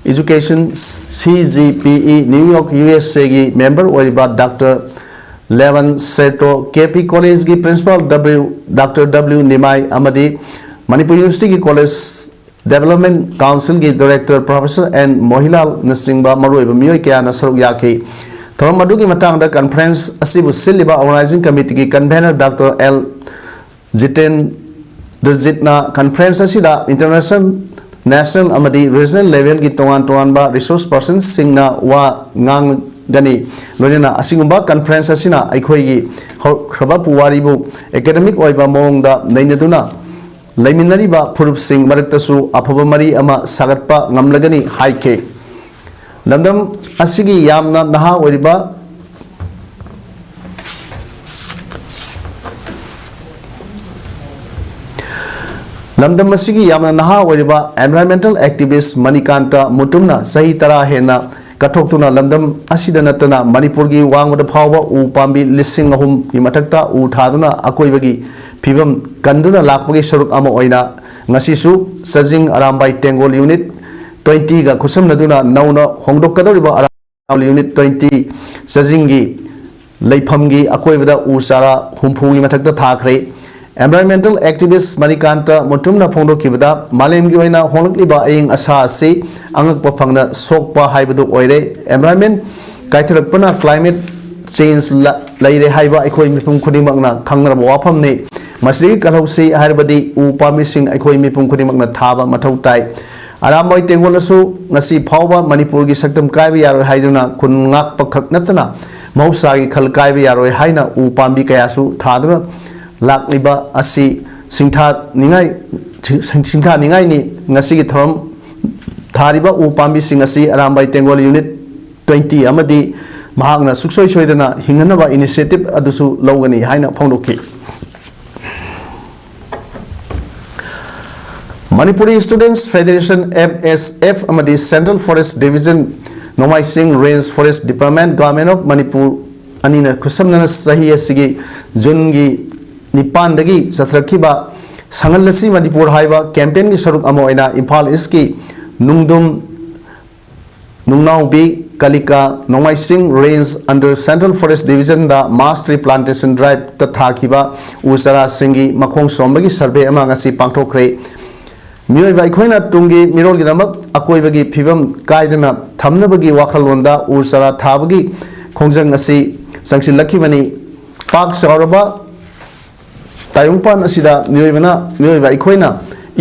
Education, C G P E, New York, U S A ꯒꯤ member ꯑꯣꯏꯔꯤꯕ Doctor Levan Serto, K P College ꯒꯤ Principal W, Doctor W Nimai, ꯑꯃꯗꯤ Manipur University ꯒꯤ College Development Council ꯒꯤ Director Professor N Mohilal ꯅꯆꯤꯡꯕ ꯃꯔꯨꯑꯣꯏꯕ ꯃꯤꯑꯣꯏ ꯀꯌꯥꯅ ꯁꯔꯨꯛ ꯌꯥꯈꯤ꯫ ꯊꯧꯔꯝ ꯑꯗꯨꯒꯤ ꯃꯇꯥꯡꯗ conference ꯑꯁꯤꯕꯨ ꯁꯤꯜꯂꯤꯕ Organizing Committee ꯒꯤ Convener Doctor L ꯖꯤꯇꯦꯟꯗ꯭ꯔꯖꯤꯠꯅ conference ꯑꯁꯤꯗ international, national ꯑꯃꯗꯤ regional level ꯒꯤ ꯇꯣꯉꯥꯟ ꯇꯣꯉꯥꯟꯕ resource person ꯁꯤꯡꯅ ꯋꯥ ꯉꯥꯡꯒꯅꯤ꯫ ꯂꯣꯏꯅꯅ ꯑꯁꯤꯒꯨꯝꯕ conference ꯑꯁꯤꯅ ꯑꯩꯈꯣꯏꯒꯤ ꯍꯧꯈ꯭ꯔꯕ ꯄꯨꯋꯥꯔꯤꯕꯨ academic ꯑꯣꯏꯕ ꯃꯑꯣꯡꯗ ꯅꯩꯅꯗꯨꯅ ꯂꯩꯃꯤꯟꯅꯔꯤꯕ ꯐꯨꯔꯨꯞꯁꯤꯡ ꯃꯔꯛꯇꯁꯨ ꯑꯐꯕ ꯃꯔꯤ ꯑꯃ ꯁꯥꯒꯠꯄ ꯉꯝꯂꯒꯅꯤ ꯍꯥꯏꯈꯤ꯫ ꯂꯝꯗꯝ ꯑꯁꯤꯒꯤ ꯌꯥꯝꯅ ꯅꯍꯥ ꯑꯣꯏꯔꯤꯕ ꯂꯝꯗꯝ ꯑꯁꯤꯒꯤ ꯌꯥꯝꯅ ꯅꯍꯥ ꯑꯣꯏꯔꯤꯕ environmental activist ꯃꯅꯤꯀꯥꯟꯇ ꯃꯨꯇꯨꯝꯅ ꯆꯍꯤ ꯇꯔꯥ ꯍꯦꯟꯅ ꯀꯠꯊꯣꯛꯇꯨꯅ ꯂꯝꯗꯝ ꯑꯁꯤꯗ ꯅꯠꯇꯅ ꯃꯅꯤꯄꯨꯔꯒꯤ ꯋꯥꯡꯃꯗ ꯐꯥꯎꯕ ꯎ ꯄꯥꯝꯕꯤ ꯂꯤꯁꯤꯡ ꯑꯍꯨꯝꯒꯤ ꯃꯊꯛꯇ ꯎ ꯊꯥꯗꯨꯅ ꯑꯀꯣꯏꯕꯒꯤ ꯐꯤꯕꯝ ꯀꯟꯗꯨꯅ ꯂꯥꯛꯄꯒꯤ ꯁꯔꯨꯛ ꯑꯃ ꯑꯣꯏꯅ ꯉꯁꯤꯁꯨ ꯆꯥꯖꯤꯡ ꯑꯔꯥꯝꯕꯥꯏ ꯇꯦꯡꯒꯣꯜ Unit twenty ꯒ ꯈꯨꯠꯁꯝꯅꯗꯨꯅ ꯅꯧꯅ ꯍꯣꯡꯗꯣꯛꯀꯗꯧꯔꯤꯕ ꯑꯔꯥꯝꯕꯥꯏ Unit twenty ꯆꯥꯖꯤꯡꯒꯤ ꯂꯩꯐꯝꯒꯤ ꯑꯀꯣꯏꯕꯗ ꯎ ꯆꯥꯔꯥ ꯍꯨꯝꯐꯨꯒꯤ ꯃꯊꯛꯇ ꯊꯥꯈ꯭ꯔꯦ꯫ Environmental activist ꯃꯅꯤꯀꯥꯟꯇ ꯃꯨꯇꯨꯝꯅ ꯐꯣꯡꯗꯣꯛꯈꯤꯕꯗ, ꯃꯥꯂꯦꯝꯒꯤ ꯑꯣꯏꯅ ꯍꯣꯡꯂꯛꯂꯤꯕ ꯑꯏꯪ ꯑꯁꯥ ꯑꯁꯤ ꯑꯉꯛꯄ ꯐꯪꯅ ꯁꯣꯛꯄ ꯍꯥꯏꯕꯗꯨ ꯑꯣꯏꯔꯦ꯫ Environment ꯀꯥꯏꯊꯔꯛꯄꯅ climate change ꯂ-, ꯂꯩꯔꯦ ꯍꯥꯏꯕ ꯑꯩꯈꯣꯏ ꯃꯤꯄꯨꯝ ꯈꯨꯗꯤꯡꯃꯛꯅ ꯈꯪꯅꯔꯕ ꯋꯥꯐꯝꯅꯤ꯫ ꯃꯁꯤꯗꯒꯤ ꯀꯜꯍꯧꯁꯤ ꯍꯥꯏꯔꯕꯗꯤ ꯎ ꯄꯥꯝꯕꯤꯁꯤꯡ ꯑꯩꯈꯣꯏ ꯃꯤꯄꯨꯝ ꯈꯨꯗꯤꯡꯃꯛꯅ ꯊꯥꯕ ꯃꯊꯧ ꯇꯥꯏ꯫ ꯑꯔꯥꯝꯕꯥꯏ ꯇꯦꯡꯒꯣꯜꯅꯁꯨ ꯉꯁꯤ ꯐꯥꯎꯕ ꯃꯅꯤꯄꯨꯔꯒꯤ ꯁꯛꯇꯝ ꯀꯥꯏꯕ ꯌꯥꯔꯣꯏ ꯍꯥꯏꯗꯨꯅ ꯈꯨꯟ ꯉꯥꯛꯄ ꯈꯛ ꯅꯠꯇꯅ ꯃꯍꯧꯁꯥꯒꯤ ꯈꯜ ꯀꯥꯏꯕ ꯌꯥꯔꯣꯏ ꯍꯥꯏꯅ ꯎ ꯄꯥꯝꯕꯤ ꯀꯌꯥꯁꯨ ꯊꯥꯗꯨꯅ ꯂꯥꯛꯂꯤꯕ ꯑꯁꯤ ꯁꯤꯡꯊꯥꯅꯤꯡꯉꯥꯏ, ꯁꯤꯡꯊꯥꯅꯤꯡꯉꯥꯏꯅꯤ꯫ ꯉꯁꯤꯒꯤ ꯊꯧꯔꯝ ꯊꯥꯔꯤꯕ ꯎ ꯄꯥꯝꯕꯤꯁꯤꯡ ꯑꯁꯤ ꯑꯔꯥꯝꯕꯥꯏ ꯇꯦꯡꯒꯣꯜ Unit twenty ꯑꯃꯗꯤ ꯃꯍꯥꯛꯅ ꯁꯨꯡꯁꯣꯏ ꯁꯣꯏꯗꯅ ꯍꯤꯡꯍꯟꯅꯕ initiative ꯑꯗꯨꯁꯨ ꯂꯧꯒꯅꯤ ꯍꯥꯏꯅ ꯐꯣꯡꯗꯣꯛꯈꯤ꯫ Manipuri Students Federation, M S F, ꯑꯃꯗꯤ Central Forest Division, Nongmaising Range Forest Department, Government of Manipur ꯑꯅꯤꯅ ꯈꯨꯠꯁꯝꯅꯅ ꯆꯍꯤ ꯑꯁꯤꯒꯤ ꯖꯨꯟꯒꯤ ꯅꯤꯄꯥꯟꯗꯒꯤ ꯆꯠꯊꯔꯛꯈꯤꯕ ꯁꯪꯍꯜꯂꯁꯤ ꯃꯅꯤꯄꯨꯔ ꯍꯥꯏꯕ campaign ꯒꯤ ꯁꯔꯨꯛ ꯑꯃ ꯑꯣꯏꯅ ꯏꯝꯐꯥꯜ ꯏꯁꯀꯤ ꯅꯨꯡꯗꯨꯝ, ꯅꯨꯡꯅꯥꯎꯕꯤ, ꯀꯂꯤꯀꯥ, ꯅꯣꯡꯃꯥꯏꯁꯤꯡ range under Central Forest Division ꯗ mass tree plantation drive ꯇ ꯊꯥꯈꯤꯕ ꯎ ꯆꯥꯔꯥꯁꯤꯡꯒꯤ ꯃꯈꯣꯡ ꯁꯣꯝꯕꯒꯤ survey ꯑꯃ ꯉꯁꯤ ꯄꯥꯡꯊꯣꯛꯈ꯭ꯔꯦ꯫ ꯃꯤꯑꯣꯏꯕ ꯑꯩꯈꯣꯏꯅ ꯇꯨꯡꯒꯤ ꯃꯤꯔꯣꯜꯒꯤꯗꯃꯛ ꯑꯀꯣꯏꯕꯒꯤ ꯐꯤꯕꯝ ꯀꯥꯏꯗꯅ ꯊꯝꯅꯕꯒꯤ ꯋꯥꯈꯜꯂꯣꯟꯗ ꯎ ꯆꯥꯔꯥ ꯊꯥꯕꯒꯤ ꯈꯣꯡꯖꯪ ꯑꯁꯤ ꯆꯪꯁꯤꯜꯂꯛꯈꯤꯕꯅꯤ꯫ ꯄꯥꯛ ꯆꯥꯎꯔꯕ ꯇꯥꯏꯕꯪꯄꯥꯟ ꯑꯁꯤꯗ ꯃꯤꯑꯣꯏꯕꯅ, ꯃꯤꯑꯣꯏꯕ ꯑꯩꯈꯣꯏꯅ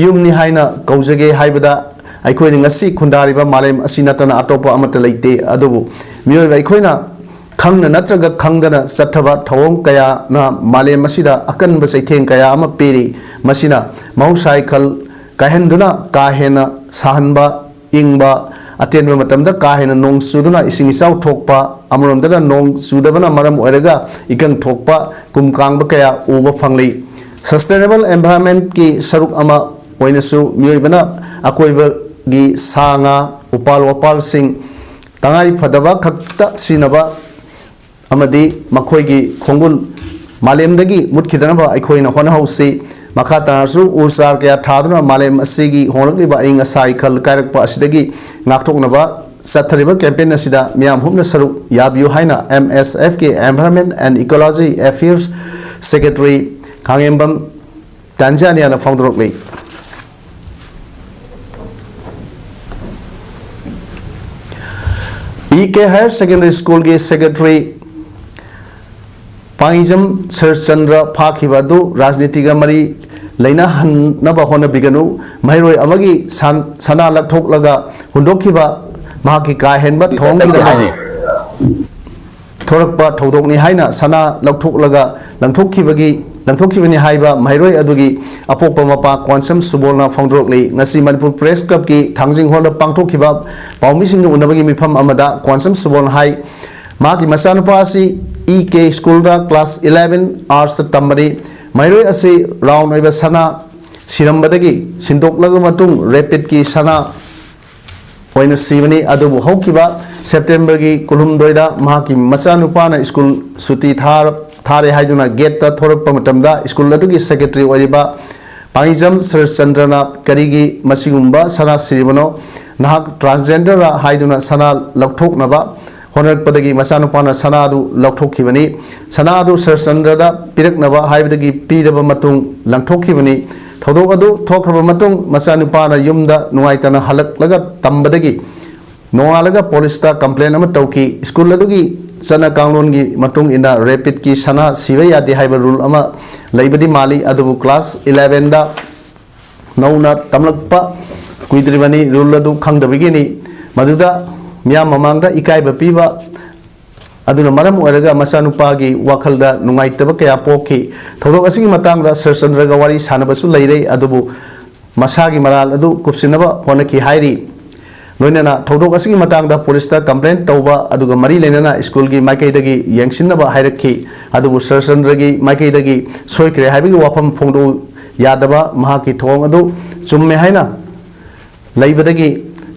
ꯏꯌꯨꯝꯅꯤ ꯍꯥꯏꯅ ꯀꯧꯖꯒꯦ ꯍꯥꯏꯕꯗ, ꯑꯩꯈꯣꯏꯅ ꯉꯁꯤ ꯈꯨꯟꯗꯥꯔꯤꯕ ꯃꯥꯂꯦꯝ ꯑꯁꯤ ꯅꯠꯇꯅ ꯑꯇꯣꯞꯄ ꯑꯃꯠꯇ ꯂꯩꯇꯦ꯫ ꯑꯗꯨꯕꯨ ꯃꯤꯑꯣꯏꯕ ꯑꯩꯈꯣꯏꯅ ꯈꯪꯅ ꯅꯠꯇ꯭ꯔꯒ ꯈꯪꯗꯅ ꯆꯠꯊꯕ ꯊꯧꯑꯣꯡ ꯀꯌꯥꯅ ꯃꯥꯂꯦꯝ ꯑꯁꯤꯗ ꯑꯀꯟꯕ ꯆꯩꯊꯦꯡ ꯀꯌꯥ ꯑꯃ ꯄꯤꯔꯤ꯫ ꯃꯁꯤꯅ ꯃꯍꯧꯁꯥꯒꯤ ꯈꯜ ꯀꯥꯏꯍꯟꯗꯨꯅ ꯀꯥ ꯍꯦꯟꯅ ꯁꯥꯍꯟꯕ, ꯏꯪꯕ, ꯑꯇꯦꯟꯕ ꯃꯇꯝꯗ ꯀꯥ ꯍꯦꯟꯅ ꯅꯣꯡ ꯆꯨꯗꯨꯅ ꯏꯁꯤꯡ ꯏꯆꯥꯎ ꯊꯣꯛꯄ, ꯑꯃꯔꯣꯝꯗꯅ ꯅꯣꯡ ꯆꯨꯗꯕꯅ ꯃꯔꯝ ꯑꯣꯏꯔꯒ ꯏꯀꯪ ꯊꯣꯛꯄ, ꯀꯨꯝ ꯀꯥꯡꯕ ꯀꯌꯥ ꯎꯕ ꯐꯪꯂꯤ꯫ Sustainable environment ꯀꯤ ꯁꯔꯨꯛ ꯑꯃ ꯑꯣꯏꯅꯁꯨ ꯃꯤꯑꯣꯏꯕꯅ ꯑꯀꯣꯏꯕꯒꯤ ꯁꯥ ꯉꯥ, ꯎꯄꯥꯜ ꯋꯥꯄꯥꯜꯁꯤꯡ ꯇꯉꯥꯏ ꯐꯗꯕ ꯈꯛꯇ ꯁꯤꯖꯤꯟꯅꯕ ꯑꯃꯗꯤ ꯃꯈꯣꯏꯒꯤ ꯈꯣꯡꯒꯨꯜ ꯃꯥꯂꯦꯝꯗꯒꯤ ꯃꯨꯠꯈꯤꯗꯅꯕ ꯑꯩꯈꯣꯏꯅ ꯍꯣꯠꯅꯍꯧꯁꯤ꯫ ꯃꯈꯥ ꯇꯥꯅꯁꯨ ꯎ ꯆꯥꯔ ꯀꯌꯥ ꯊꯥꯗꯨꯅ ꯃꯥꯂꯦꯝ ꯑꯁꯤꯒꯤ ꯍꯣꯡꯂꯛꯂꯤꯕ ꯑꯏꯪ ꯑꯁꯥ ꯏꯈꯜ ꯀꯥꯏꯔꯛꯄ ꯑꯁꯤꯗꯒꯤ ꯉꯥꯛꯊꯣꯛꯅꯕ ꯆꯠꯊꯔꯤꯕ campaign ꯑꯁꯤꯗ ꯃꯤꯌꯥꯝ ꯍꯨꯞꯅ ꯁꯔꯨꯛ ꯌꯥꯕꯤꯌꯨ ꯍꯥꯏꯅ M S F ꯀꯤ Environment and Ecology Affairs Secretary ꯈꯥꯉꯦꯝꯕꯝ ꯇꯥꯟꯖꯥꯅꯤꯌꯥꯅ ꯐꯣꯡꯗꯣꯔꯛꯂꯤ꯫ E K Higher Secondary School ꯒꯤ Secretary ꯄꯥꯡꯏꯖꯝ ꯁꯔꯆꯟꯗ꯭ꯔ ꯐꯥꯈꯤꯕ ꯑꯗꯨ ꯔꯥꯖꯅꯤꯇꯤꯒ ꯃꯔꯤ ꯂꯩꯅꯍꯟꯅꯕ ꯍꯣꯠꯅꯕꯤꯒꯅꯨ꯫ ꯃꯍꯩꯔꯣꯏ ꯑꯃꯒꯤ ꯁꯟ-, ꯁꯅꯥ ꯂꯧꯊꯣꯛꯂꯒ ꯍꯨꯟꯗꯣꯛꯈꯤꯕ ꯃꯍꯥꯛꯀꯤ ꯀꯥ ꯍꯦꯟꯕ ꯊꯧꯑꯣꯡꯒꯤꯗꯃꯛ ꯊꯣꯔꯛꯄ ꯊꯧꯗꯣꯛꯅꯤ ꯍꯥꯏꯅ ꯁꯅꯥ ꯂꯧꯊꯣꯛꯂꯒ ꯂꯪꯊꯣꯛꯈꯤꯕꯒꯤ, ꯂꯪꯊꯣꯛꯈꯤꯕꯅꯤ ꯍꯥꯏꯕ ꯃꯍꯩꯔꯣꯏ ꯑꯗꯨꯒꯤ ꯑꯄꯣꯛꯄ ꯃꯄꯥ ꯀ꯭ꯋꯥꯟꯁꯝ ꯁꯨꯕꯣꯜꯅ ꯐꯣꯡꯗꯣꯔꯛꯂꯤ꯫ ꯉꯁꯤ ꯃꯅꯤꯄꯨꯔ Press Club ꯀꯤ ꯊꯥꯡꯖꯤꯡ ꯍꯣꯜꯗ ꯄꯥꯡꯊꯣꯛꯈꯤꯕ ꯄꯥꯎꯃꯤꯁꯤꯡꯒ ꯎꯅꯕꯒꯤ ꯃꯤꯐꯝ ꯑꯃꯗ ꯀ꯭ꯋꯥꯟꯁꯝ ꯁꯨꯕꯣꯜꯅ ꯍꯥꯏ, ꯃꯍꯥꯛꯀꯤ ꯃꯆꯥꯅꯨꯄꯥ ꯑꯁꯤ E K school ꯗ class eleven arts ꯇ ꯇꯝꯕꯅꯤ꯫ ꯃꯍꯩꯔꯣꯏ ꯑꯁꯤ round ꯑꯣꯏꯕ ꯁꯅꯥ ꯁꯤꯔꯝꯕꯗꯒꯤ ꯁꯤꯟꯗꯣꯛꯂꯕ ꯃꯇꯨꯡ rapid ꯀꯤ ꯁꯅꯥ ꯑꯣꯏꯅ ꯁꯤꯕꯅꯤ꯫ ꯑꯗꯨꯕꯨ ꯍꯧꯈꯤꯕ ꯁꯦꯞꯇꯦꯝꯕꯔꯒꯤ ꯀꯨꯟꯍꯨꯝꯗꯣꯏꯗ ꯃꯍꯥꯛꯀꯤ ꯃꯆꯥꯅꯨꯄꯥꯅ ꯁ꯭ꯀꯨꯜ ꯁꯨꯇꯤ ꯊꯥꯔ-, ꯊꯥꯔꯦ ꯍꯥꯏꯗꯨꯅ ꯒꯦꯠꯇ ꯊꯣꯔꯛꯄ ꯃꯇꯝꯗ ꯁ꯭ꯀꯨꯜ ꯑꯗꯨꯒꯤ ꯁꯦꯀ꯭ꯔꯦꯇꯔꯤ ꯑꯣꯏꯔꯤꯕ ꯄꯥꯡꯏꯖꯝ ꯁꯔꯆꯟꯗ꯭ꯔꯅ ꯀꯔꯤꯒꯤ ꯃꯁꯤꯒꯨꯝꯕ ꯁꯅꯥ ꯁꯤꯔꯤꯕꯅꯣ? ꯅꯍꯥꯛ ꯇ꯭ꯔꯥꯟꯁꯖꯦꯟꯗꯔꯔ ꯍꯥꯏꯗꯨꯅ ꯁꯅꯥ ꯂꯧꯊꯣꯛꯅꯕ ꯍꯣꯠꯅꯔꯛꯄꯗꯒꯤ ꯃꯆꯥꯅꯨꯄꯥꯅ ꯁꯅꯥ ꯑꯗꯨ ꯂꯧꯊꯣꯛꯈꯤꯕꯅꯤ꯫ ꯁꯅꯥ ꯑꯗꯨ ꯁꯔꯆꯟꯗ꯭ꯔꯗ ꯄꯤꯔꯛꯅꯕ ꯍꯥꯏꯕꯗꯒꯤ ꯄꯤꯔꯕ ꯃꯇꯨꯡ ꯂꯪꯊꯣꯛꯈꯤꯕꯅꯤ꯫ ꯊꯧꯗꯣꯛ ꯑꯗꯨ ꯊꯣꯛꯈ꯭ꯔꯕ ꯃꯇꯨꯡ ꯃꯆꯥꯅꯨꯄꯥꯅ ꯌꯨꯝꯗ ꯅꯨꯡꯉꯥꯏꯇꯅ ꯍꯜꯂꯛꯂꯒ ꯇꯝꯕꯗꯒꯤ ꯅꯣꯡꯉꯥꯜꯂꯒ ꯄꯨꯂꯤꯁꯇ ꯀꯝꯄ꯭ꯂꯦꯟ ꯑꯃ ꯇꯧꯈꯤ꯫ ꯁ꯭ꯀꯨꯜ ꯑꯗꯨꯒꯤ ꯆꯠꯅ ꯀꯥꯡꯂꯣꯟꯒꯤ ꯃꯇꯨꯡ ꯏꯟꯅ ꯔꯦꯄꯤꯗꯀꯤ ꯁꯅꯥ ꯁꯤꯕ ꯌꯥꯗꯦ ꯍꯥꯏꯕ ꯔꯨꯜ ꯑꯃ ꯂꯩꯕꯗꯤ ꯃꯥꯜꯂꯤ, ꯑꯗꯨꯕꯨ ꯀ꯭ꯂꯥꯁ ꯏꯂꯦꯚꯦꯟꯗ ꯅꯧꯅ ꯇꯝꯂꯛꯄ ꯀꯨꯏꯗ꯭ꯔꯤꯕꯅꯤ, ꯔꯨꯜ ꯑꯗꯨ ꯈꯪꯗꯕꯒꯤꯅꯤ꯫ ꯃꯗꯨꯗ ꯃꯤꯌꯥꯝ ꯃꯃꯥꯡꯗ ꯏꯀꯥꯏꯕ ꯄꯤꯕ ꯑꯗꯨꯅ ꯃꯔꯝ ꯑꯣꯏꯔꯒ ꯃꯆꯥꯅꯨꯄꯥꯒꯤ ꯋꯥꯈꯜꯗ ꯅꯨꯡꯉꯥꯏꯇꯕ ꯀꯌꯥ ꯄꯣꯛꯈꯤ꯫ ꯊꯧꯗꯣꯛ ꯑꯁꯤꯒꯤ ꯃꯇꯥꯡꯗ ꯁꯔꯆꯟꯗ꯭ꯔꯒ ꯋꯥꯔꯤ ꯁꯥꯟꯅꯕꯁꯨ ꯂꯩꯔꯦ, ꯑꯗꯨꯕꯨ ꯃꯁꯥꯒꯤ ꯃꯔꯥꯜ ꯑꯗꯨ ꯀꯨꯞꯁꯤꯟꯅꯕ ꯍꯣꯠꯅꯈꯤ ꯍꯥꯏꯔꯤ꯫ ꯂꯣꯏꯅꯅ ꯊꯧꯗꯣꯛ ꯑꯁꯤꯒꯤ ꯃꯇꯥꯡꯗ ꯄꯨꯂꯤꯁꯇ ꯀꯝꯄ꯭ꯂꯦꯟ ꯇꯧꯕ ꯑꯗꯨꯒ ꯃꯔꯤ ꯂꯩꯅꯅ ꯁ꯭ꯀꯨꯜꯒꯤ ꯃꯥꯏꯀꯩꯗꯒꯤ ꯌꯦꯡꯁꯤꯟꯅꯕ ꯍꯥꯏꯔꯛꯈꯤ꯫ ꯑꯗꯨꯕꯨ ꯁꯔꯆꯟꯗ꯭ꯔꯒꯤ ꯃꯥꯏꯀꯩꯗꯒꯤ ꯁꯣꯏꯈ꯭ꯔꯦ ꯍꯥꯏꯕꯒꯤ ꯋꯥꯐꯝ ꯐꯣꯡꯗꯣꯛꯎ ꯌꯥꯗꯕ ꯃꯍꯥꯛꯀꯤ ꯊꯧꯑꯣꯡ ꯑꯗꯨ ꯆꯨꯝꯃꯦ ꯍꯥꯏꯅ ꯂꯩꯕꯗꯒꯤ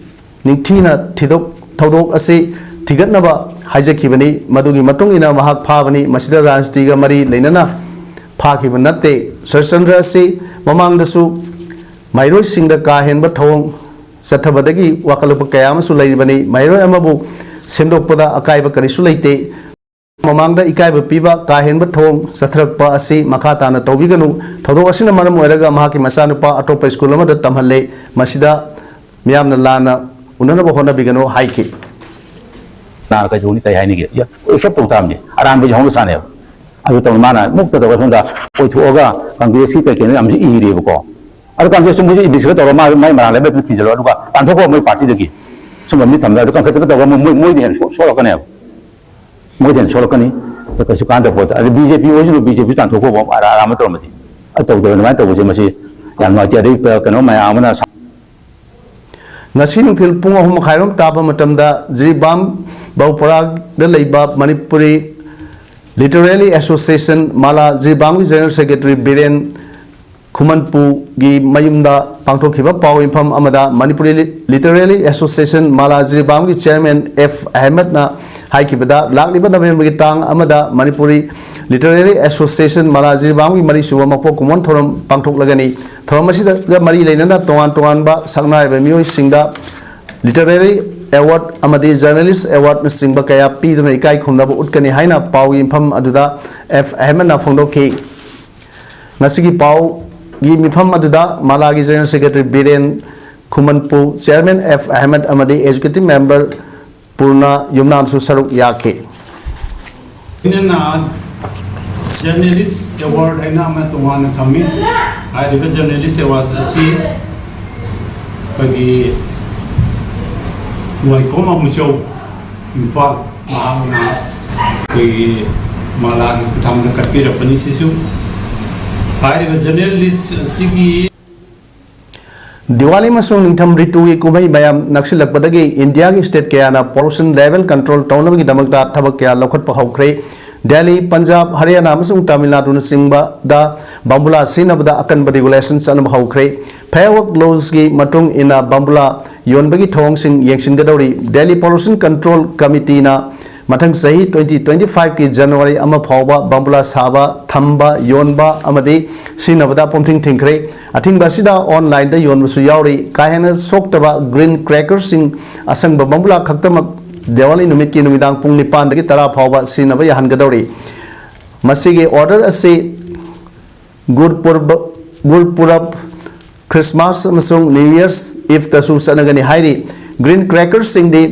ꯅꯤꯡꯊꯤꯅ ꯊꯤꯗꯣꯛ-, ꯊꯧꯗꯣꯛ ꯑꯁꯤ ꯊꯤꯒꯠꯅꯕ ꯍꯥꯏꯖꯈꯤꯕꯅꯤ꯫ ꯃꯗꯨꯒꯤ ꯃꯇꯨꯡ ꯏꯟꯅ ꯃꯍꯥꯛ ꯐꯥꯕꯅꯤ꯫ ꯃꯁꯤꯗ ꯔꯥꯖꯅꯤꯇꯤꯒ ꯃꯔꯤ ꯂꯩꯅꯅ ꯐꯥꯈꯤꯕ ꯅꯠꯇꯦ꯫ ꯁꯔꯆꯟꯗ꯭ꯔ ꯑꯁꯤ ꯃꯃꯥꯡꯗꯁꯨ ꯃꯍꯩꯔꯣꯏꯁꯤꯡꯗ ꯀꯥ ꯍꯦꯟꯕ ꯊꯧꯑꯣꯡ ꯆꯠꯊꯕꯗꯒꯤ ꯋꯥꯈꯜꯂꯣꯟ ꯀꯌꯥ ꯑꯃꯁꯨ ꯂꯩꯔꯤꯕꯅꯤ꯫ ꯃꯍꯩꯔꯣꯏ ꯑꯃꯕꯨ ꯁꯦꯝꯗꯣꯛꯄꯗ ꯑꯀꯥꯏꯕ ꯀꯔꯤꯁꯨ ꯂꯩꯇꯦ꯫ ꯃꯃꯥꯡꯗ ꯏꯀꯥꯏꯕ ꯄꯤꯕ, ꯀꯥ ꯍꯦꯟꯕ ꯊꯧꯑꯣꯡ ꯆꯠꯊꯔꯛꯄ ꯑꯁꯤ ꯃꯈꯥ ꯇꯥꯅ ꯇꯧꯕꯤꯒꯅꯨ꯫ ꯊꯧꯗꯣꯛ ꯑꯁꯤꯅ ꯃꯔꯝ ꯑꯣꯏꯔꯒ ꯃꯍꯥꯛꯀꯤ ꯃꯆꯥꯅꯨꯄꯥ ꯑꯇꯣꯞꯄ ꯁ꯭ꯀꯨꯜ ꯑꯃꯗ ꯇꯝꯍꯜꯂꯦ꯫ ꯃꯁꯤꯗ ꯃꯤꯌꯥꯝꯅ ꯂꯥꯟꯅ ꯎꯅꯅꯕ ꯍꯣꯠꯅꯕꯤꯒꯅꯨ ꯍꯥꯏꯈꯤ꯫ ꯂꯥꯟꯅ ꯀꯩꯗꯧꯅꯤ, ꯀꯩ ꯍꯥꯏꯅꯤꯒꯦ? ꯌꯥ, ꯑꯦꯛꯁꯦꯞ ꯇꯧ ꯇꯥꯕꯅꯤ, ꯑꯔꯥꯟꯕꯁꯦ ꯍꯧꯅ ꯁꯥꯅꯦꯕ꯫ ꯑꯗꯨ ꯇꯧꯅ ꯃꯥꯅ ꯃꯨꯛꯇ ꯇꯧꯔꯒ ꯁꯣꯝꯗ ꯀꯣꯏꯊꯣꯛꯑꯒ ꯀꯪꯒ꯭ꯔꯦꯁꯀꯤ ꯀꯩ ꯀꯩꯅꯣ ꯌꯥꯝꯁꯨ ꯏꯔꯦꯕꯀꯣ꯫ ꯑꯗꯨ ꯀꯪꯒ꯭ꯔꯦꯁꯁꯨ ꯃꯣꯏꯁꯨ ꯏꯗꯤꯁꯀ ꯇꯧꯔꯒ ꯃꯥ ꯃꯥꯏ ꯃꯔꯥꯜ ꯂꯩꯕ ꯊꯤꯖꯤꯜꯂꯣ, ꯑꯗꯨꯒ ꯇꯥꯟꯊꯣꯛꯈꯣ ꯃꯣꯏ ꯄꯥꯔꯇꯤꯗꯒꯤ꯫ ꯁꯨꯝꯕ ꯃꯤ ꯊꯝꯕ ꯑꯗꯨ ꯀꯪꯈꯠꯇꯅ ꯇꯧꯔꯒ ꯃꯣꯏ, ꯃꯣꯏ, ꯃꯣꯏꯗ ꯍꯦꯟꯅ ꯁꯣꯛ-, ꯁꯣꯛꯂꯛꯀꯅꯦꯕ꯫ ꯃꯣꯏꯗꯤ ꯍꯦꯟꯅ ꯁꯣꯛꯂꯛꯀꯅꯤ꯫ ꯑꯗꯣ ꯀꯩꯁꯨ ꯀꯥꯟꯅꯗꯕ ꯄꯣꯠꯇ꯫ ꯑꯗꯨ ꯕꯤ ꯖꯦ ꯄꯤ ꯑꯣꯏꯁꯅꯨ, ꯕꯤ ꯖꯦ ꯄꯤ ꯇꯥꯟꯊꯣꯛꯈꯣꯕ, ꯑꯔꯥ-, ꯑꯔꯥꯟꯕ ꯇꯧꯔꯝꯃꯗꯤ꯫ ꯑꯗꯨ ꯇꯧꯗꯕ, ꯑꯗꯨꯃꯥꯏꯅ ꯇꯧꯕꯁꯦ ꯃꯁꯤ ꯌꯥꯝ ꯅꯨꯡꯉꯥꯏꯇꯦ꯫ ꯑꯗꯩ ꯀ-, ꯀꯩꯅꯣ ꯃꯌꯥꯝ ꯑꯃꯅ ꯁꯥ- ꯉꯁꯤ ꯅꯨꯡꯊꯤꯜ ꯄꯨꯡ ꯑꯍꯨꯝ ꯃꯈꯥꯏꯔꯣꯝ ꯇꯥꯕ ꯃꯇꯝꯗ ꯖꯤꯔꯤꯕꯥꯝ ꯕꯧꯄꯔꯥꯗ ꯂꯩꯕ ꯃꯅꯤꯄꯨꯔꯤ ꯂꯤꯇꯔꯦꯔꯤ ꯑꯦꯁꯣꯁꯤꯌꯦꯁꯟ ꯃꯥꯂꯥ ꯖꯤꯔꯤꯕꯥꯝꯒꯤ ꯖꯦꯅꯔꯦꯜ ꯁꯦꯀ꯭ꯔꯦꯇꯔꯤ ꯕꯤꯔꯦꯟ ꯈꯨꯃꯟꯄꯨꯒꯤ ꯃꯌꯨꯝꯗ ꯄꯥꯡꯊꯣꯛꯈꯤꯕ ꯄꯥꯎ ꯃꯤꯐꯝ ꯑꯃꯗ ꯃꯅꯤꯄꯨꯔꯤ ꯂꯤꯇꯔꯦꯔꯤ ꯑꯦꯁꯣꯁꯤꯌꯦꯁꯟ ꯃꯥꯂꯥ ꯖꯤꯔꯤꯕꯥꯝꯒꯤ ꯆꯤꯌꯔꯃꯦꯟ ꯑꯦꯐ ꯑꯍꯃꯗꯅ ꯍꯥꯏꯈꯤꯕꯗ, ꯂꯥꯛꯂꯤꯕ ꯅꯕꯦꯝꯕꯔꯒꯤ ꯇꯥꯡ ꯑꯃꯗ ꯃꯅꯤꯄꯨꯔꯤ ꯂꯤꯇꯔꯦꯔꯤ ꯑꯦꯁꯣꯁꯤꯌꯦꯁꯟ ꯃꯥꯂꯥ ꯖꯤꯔꯤꯕꯥꯝꯒꯤ ꯃꯔꯤ ꯁꯨꯕ ꯃꯄꯣꯛ ꯀꯨꯝꯑꯣꯟ ꯊꯧꯔꯝ ꯄꯥꯡꯊꯣꯛꯂꯒꯅꯤ꯫ ꯊꯧꯔꯝ ꯑꯁꯤꯗ ꯃꯔꯤ ꯂꯩꯅꯅ ꯇꯣꯉꯥꯟ ꯇꯣꯉꯥꯟꯕ ꯁꯛꯅꯥꯏꯔꯕ ꯃꯤꯑꯣꯏꯁꯤꯡꯗ ꯂꯤꯇꯔꯦꯔꯤ ꯑꯦꯋꯥꯔꯗ ꯑꯃꯗꯤ ꯖꯔꯅꯦꯂꯤꯁ ꯑꯦꯋꯥꯔꯗꯅꯆꯤꯡꯕ ꯀꯌꯥ ꯄꯤꯗꯨꯅ ꯏꯀꯥꯏ ꯈꯨꯝꯅꯕ ꯎꯠꯀꯅꯤ ꯍꯥꯏꯅ ꯄꯥꯎꯒꯤ ꯃꯤꯐꯝ ꯑꯗꯨꯗ ꯑꯦꯐ ꯑꯍꯃꯗꯅ ꯐꯣꯡꯗꯣꯛꯈꯤ꯫ ꯉꯁꯤꯒꯤ ꯄꯥꯎꯒꯤ ꯃꯤꯐꯝ ꯑꯗꯨꯗ ꯃꯥꯂꯥꯒꯤ general secretary Biren Khumanpu, chairman F Ahmad ꯑꯃꯗꯤ ꯑꯦꯛꯖꯤꯀ꯭ꯌꯨꯇꯤꯚ ꯃꯦꯝꯕꯔ ꯄꯨꯔꯅ ꯌꯨꯝꯅꯥꯝꯁꯨ ꯁꯔꯨꯛ ꯌꯥꯈꯤ꯫ ꯂꯣꯏꯅꯅ ꯖꯔꯅꯦꯂꯤꯁ ꯑꯦꯋꯥꯔꯗ ꯍꯥꯏꯅ ꯑꯃ ꯇꯣꯉꯥꯟꯅ ꯊꯝꯃꯤ꯫ ꯍꯥꯏꯔꯤꯕ ꯖꯔꯅꯦꯂꯤꯁ ꯑꯦꯋꯥꯔꯗ ꯑꯁꯤ ꯑꯩꯈꯣꯏꯒꯤ ꯋꯥꯏꯈꯣꯝ ꯑꯃꯨꯆꯧ, ꯏꯝꯐꯥꯜ, ꯃꯍꯥꯛꯅ ꯑꯩꯈꯣꯏꯒꯤ ꯃꯥꯂꯥꯒꯤ ꯈꯨꯠꯊꯥꯡꯗ ꯀꯠꯄꯤꯔꯛꯄꯅꯤ꯫ ꯁꯤꯁꯨ ꯍꯥꯏꯔꯤꯕ ꯖꯔꯅꯦꯂꯤꯁ ꯑꯁꯤꯒꯤ ꯗꯤꯋꯥꯂꯤ ꯑꯃꯁꯨꯡ ꯅꯤꯡꯊꯝ ꯔꯤꯇꯨꯒꯤ ꯀꯨꯝꯍꯩ ꯃꯌꯥꯝ ꯅꯛꯁꯤꯜꯂꯛꯄꯗꯒꯤ ꯏꯟꯗꯤꯌꯥꯒꯤ ꯁ꯭ꯇꯦꯠ ꯀꯌꯥꯅ pollution level control ꯇꯧꯅꯕꯒꯤꯗꯃꯛꯇ ꯊꯕꯛ ꯀꯌꯥ ꯂꯧꯈꯠꯄ ꯍꯧꯈ꯭ꯔꯦ꯫ ꯗꯦꯜꯂꯤ, ꯄꯟꯖꯥꯕ, ꯍꯔꯤꯌꯥꯅꯥ ꯑꯃꯁꯨꯡ ꯇꯥꯃꯤꯜ ꯅꯥꯗꯨꯅꯆꯤꯡꯕꯗ ꯕꯥꯝꯕꯨꯂꯥ ꯁꯤꯖꯤꯟꯅꯕꯗ ꯑꯀꯟꯕ regulation ꯆꯠꯅꯕ ꯍꯧꯈ꯭ꯔꯦ꯫ Fair Work Laws ꯒꯤ ꯃꯇꯨꯡ ꯏꯟꯅ ꯕꯥꯝꯕꯨꯂꯥ ꯌꯣꯟꯕꯒꯤ ꯊꯧꯑꯣꯡꯁꯤꯡ ꯌꯦꯡꯁꯤꯟꯒꯗꯧꯔꯤ꯫ ꯗꯦꯜꯂꯤ Pollution Control Committee ꯅ ꯃꯊꯪ ꯆꯍꯤ twenty twenty five ꯀꯤ ꯖꯅꯋꯥꯔꯤ ꯑꯃ ꯐꯥꯎꯕ ꯕꯥꯝꯕꯨꯂꯥ ꯁꯥꯕ, ꯊꯝꯕ, ꯌꯣꯟꯕ ꯑꯃꯗꯤ ꯁꯤꯖꯤꯟꯅꯕꯗ ꯄꯨꯝꯊꯤꯡ ꯊꯤꯡꯈ꯭ꯔꯦ꯫ ꯑꯊꯤꯡꯕ ꯑꯁꯤꯗ online ꯗ ꯌꯣꯟꯕꯁꯨ ꯌꯥꯎꯔꯤ꯫ ꯀꯥ ꯍꯦꯟꯅ ꯁꯣꯛꯇꯕ green crackers ꯁꯤꯡ, ꯑꯁꯪꯕ ꯕꯥꯝꯕꯨꯂꯥ ꯈꯛꯇꯃꯛ ꯗꯤꯋꯥꯂꯤ ꯅꯨꯃꯤꯠꯀꯤ ꯅꯨꯃꯤꯗꯥꯡ ꯄꯨꯡ ꯅꯤꯄꯥꯟꯗꯒꯤ ꯇꯔꯥ ꯐꯥꯎꯕ ꯁꯤꯖꯤꯟꯅꯕ ꯌꯥꯍꯟꯒꯗꯧꯔꯤ꯫ ꯃꯁꯤꯒꯤ order ꯑꯁꯤ ꯒꯨꯔꯄꯨꯔꯕ-, ꯒꯨꯔꯄꯨꯔꯕ, Christmas ꯑꯃꯁꯨꯡ New Year's Eve ꯇꯁꯨ ꯆꯠꯅꯒꯅꯤ ꯍꯥꯏꯔꯤ꯫ Green crackers ꯁꯤꯡꯗꯤ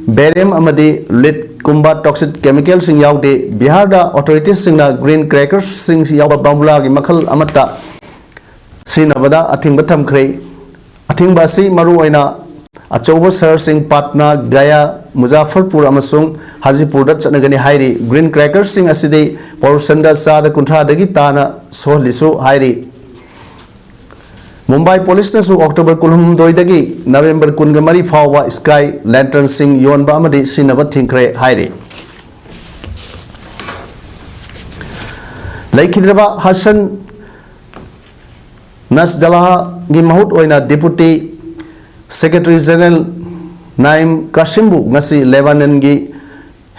barium ꯑꯃꯗꯤ lead ꯀꯨꯝꯕ toxic chemical ꯁꯤꯡ ꯌꯥꯎꯗꯦ꯫ ꯕꯤꯍꯥꯔꯗ authorities ꯁꯤꯡꯅ green crackers ꯁꯤꯡ ꯌꯥꯎꯕ ꯕꯥꯝꯕꯨꯂꯥꯒꯤ ꯃꯈꯜ ꯑꯃꯠꯇ ꯁꯤꯖꯤꯟꯅꯕꯗ ꯑꯊꯤꯡꯕ ꯊꯝꯈ꯭ꯔꯦ꯫ ꯑꯊꯤꯡꯕ ꯑꯁꯤ ꯃꯔꯨꯑꯣꯏꯅ ꯑꯆꯧꯕ ꯁꯍꯔꯁꯤꯡ ꯄꯥꯠꯅꯥ, ꯒꯌꯥ, ꯃꯨꯖꯥꯐꯔꯄꯨꯔ ꯑꯃꯁꯨꯡ ꯍꯥꯖꯤꯄꯨꯔꯗ ꯆꯠꯅꯒꯅꯤ ꯍꯥꯏꯔꯤ꯫ Green crackers ꯁꯤꯡ ꯑꯁꯤꯗꯤ pollution ꯗ ꯆꯥꯗ ꯀꯨꯟꯊ꯭ꯔꯥꯗꯒꯤ ꯇꯥꯅ ꯁꯣꯛꯍꯜꯂꯤꯁꯨ ꯍꯥꯏꯔꯤ꯫ ꯃꯨꯝꯕꯥꯏ ꯄꯨꯂꯤꯁꯅꯁꯨ October ꯀꯨꯟꯍꯨꯝꯗꯣꯏꯗꯒꯤ November ꯀꯨꯟꯃꯔꯤ ꯐꯥꯎꯕ sky lantern ꯁꯤꯡ ꯌꯣꯟꯕ ꯑꯃꯗꯤ ꯁꯤꯖꯤꯟꯅꯕ ꯊꯤꯡꯈ꯭ꯔꯦ ꯍꯥꯏꯔꯤ꯫ ꯂꯩꯈꯤꯗ꯭ꯔꯕ ꯍꯁꯟ ꯅꯁꯔꯥꯜꯂꯥꯒꯤ ꯃꯍꯨꯠ ꯑꯣꯏꯅ Deputy Secretary General ꯅꯥꯏꯝ ꯀꯥꯁꯤꯝꯕꯨ ꯉꯁꯤ ꯂꯦꯕꯥꯅꯟꯒꯤ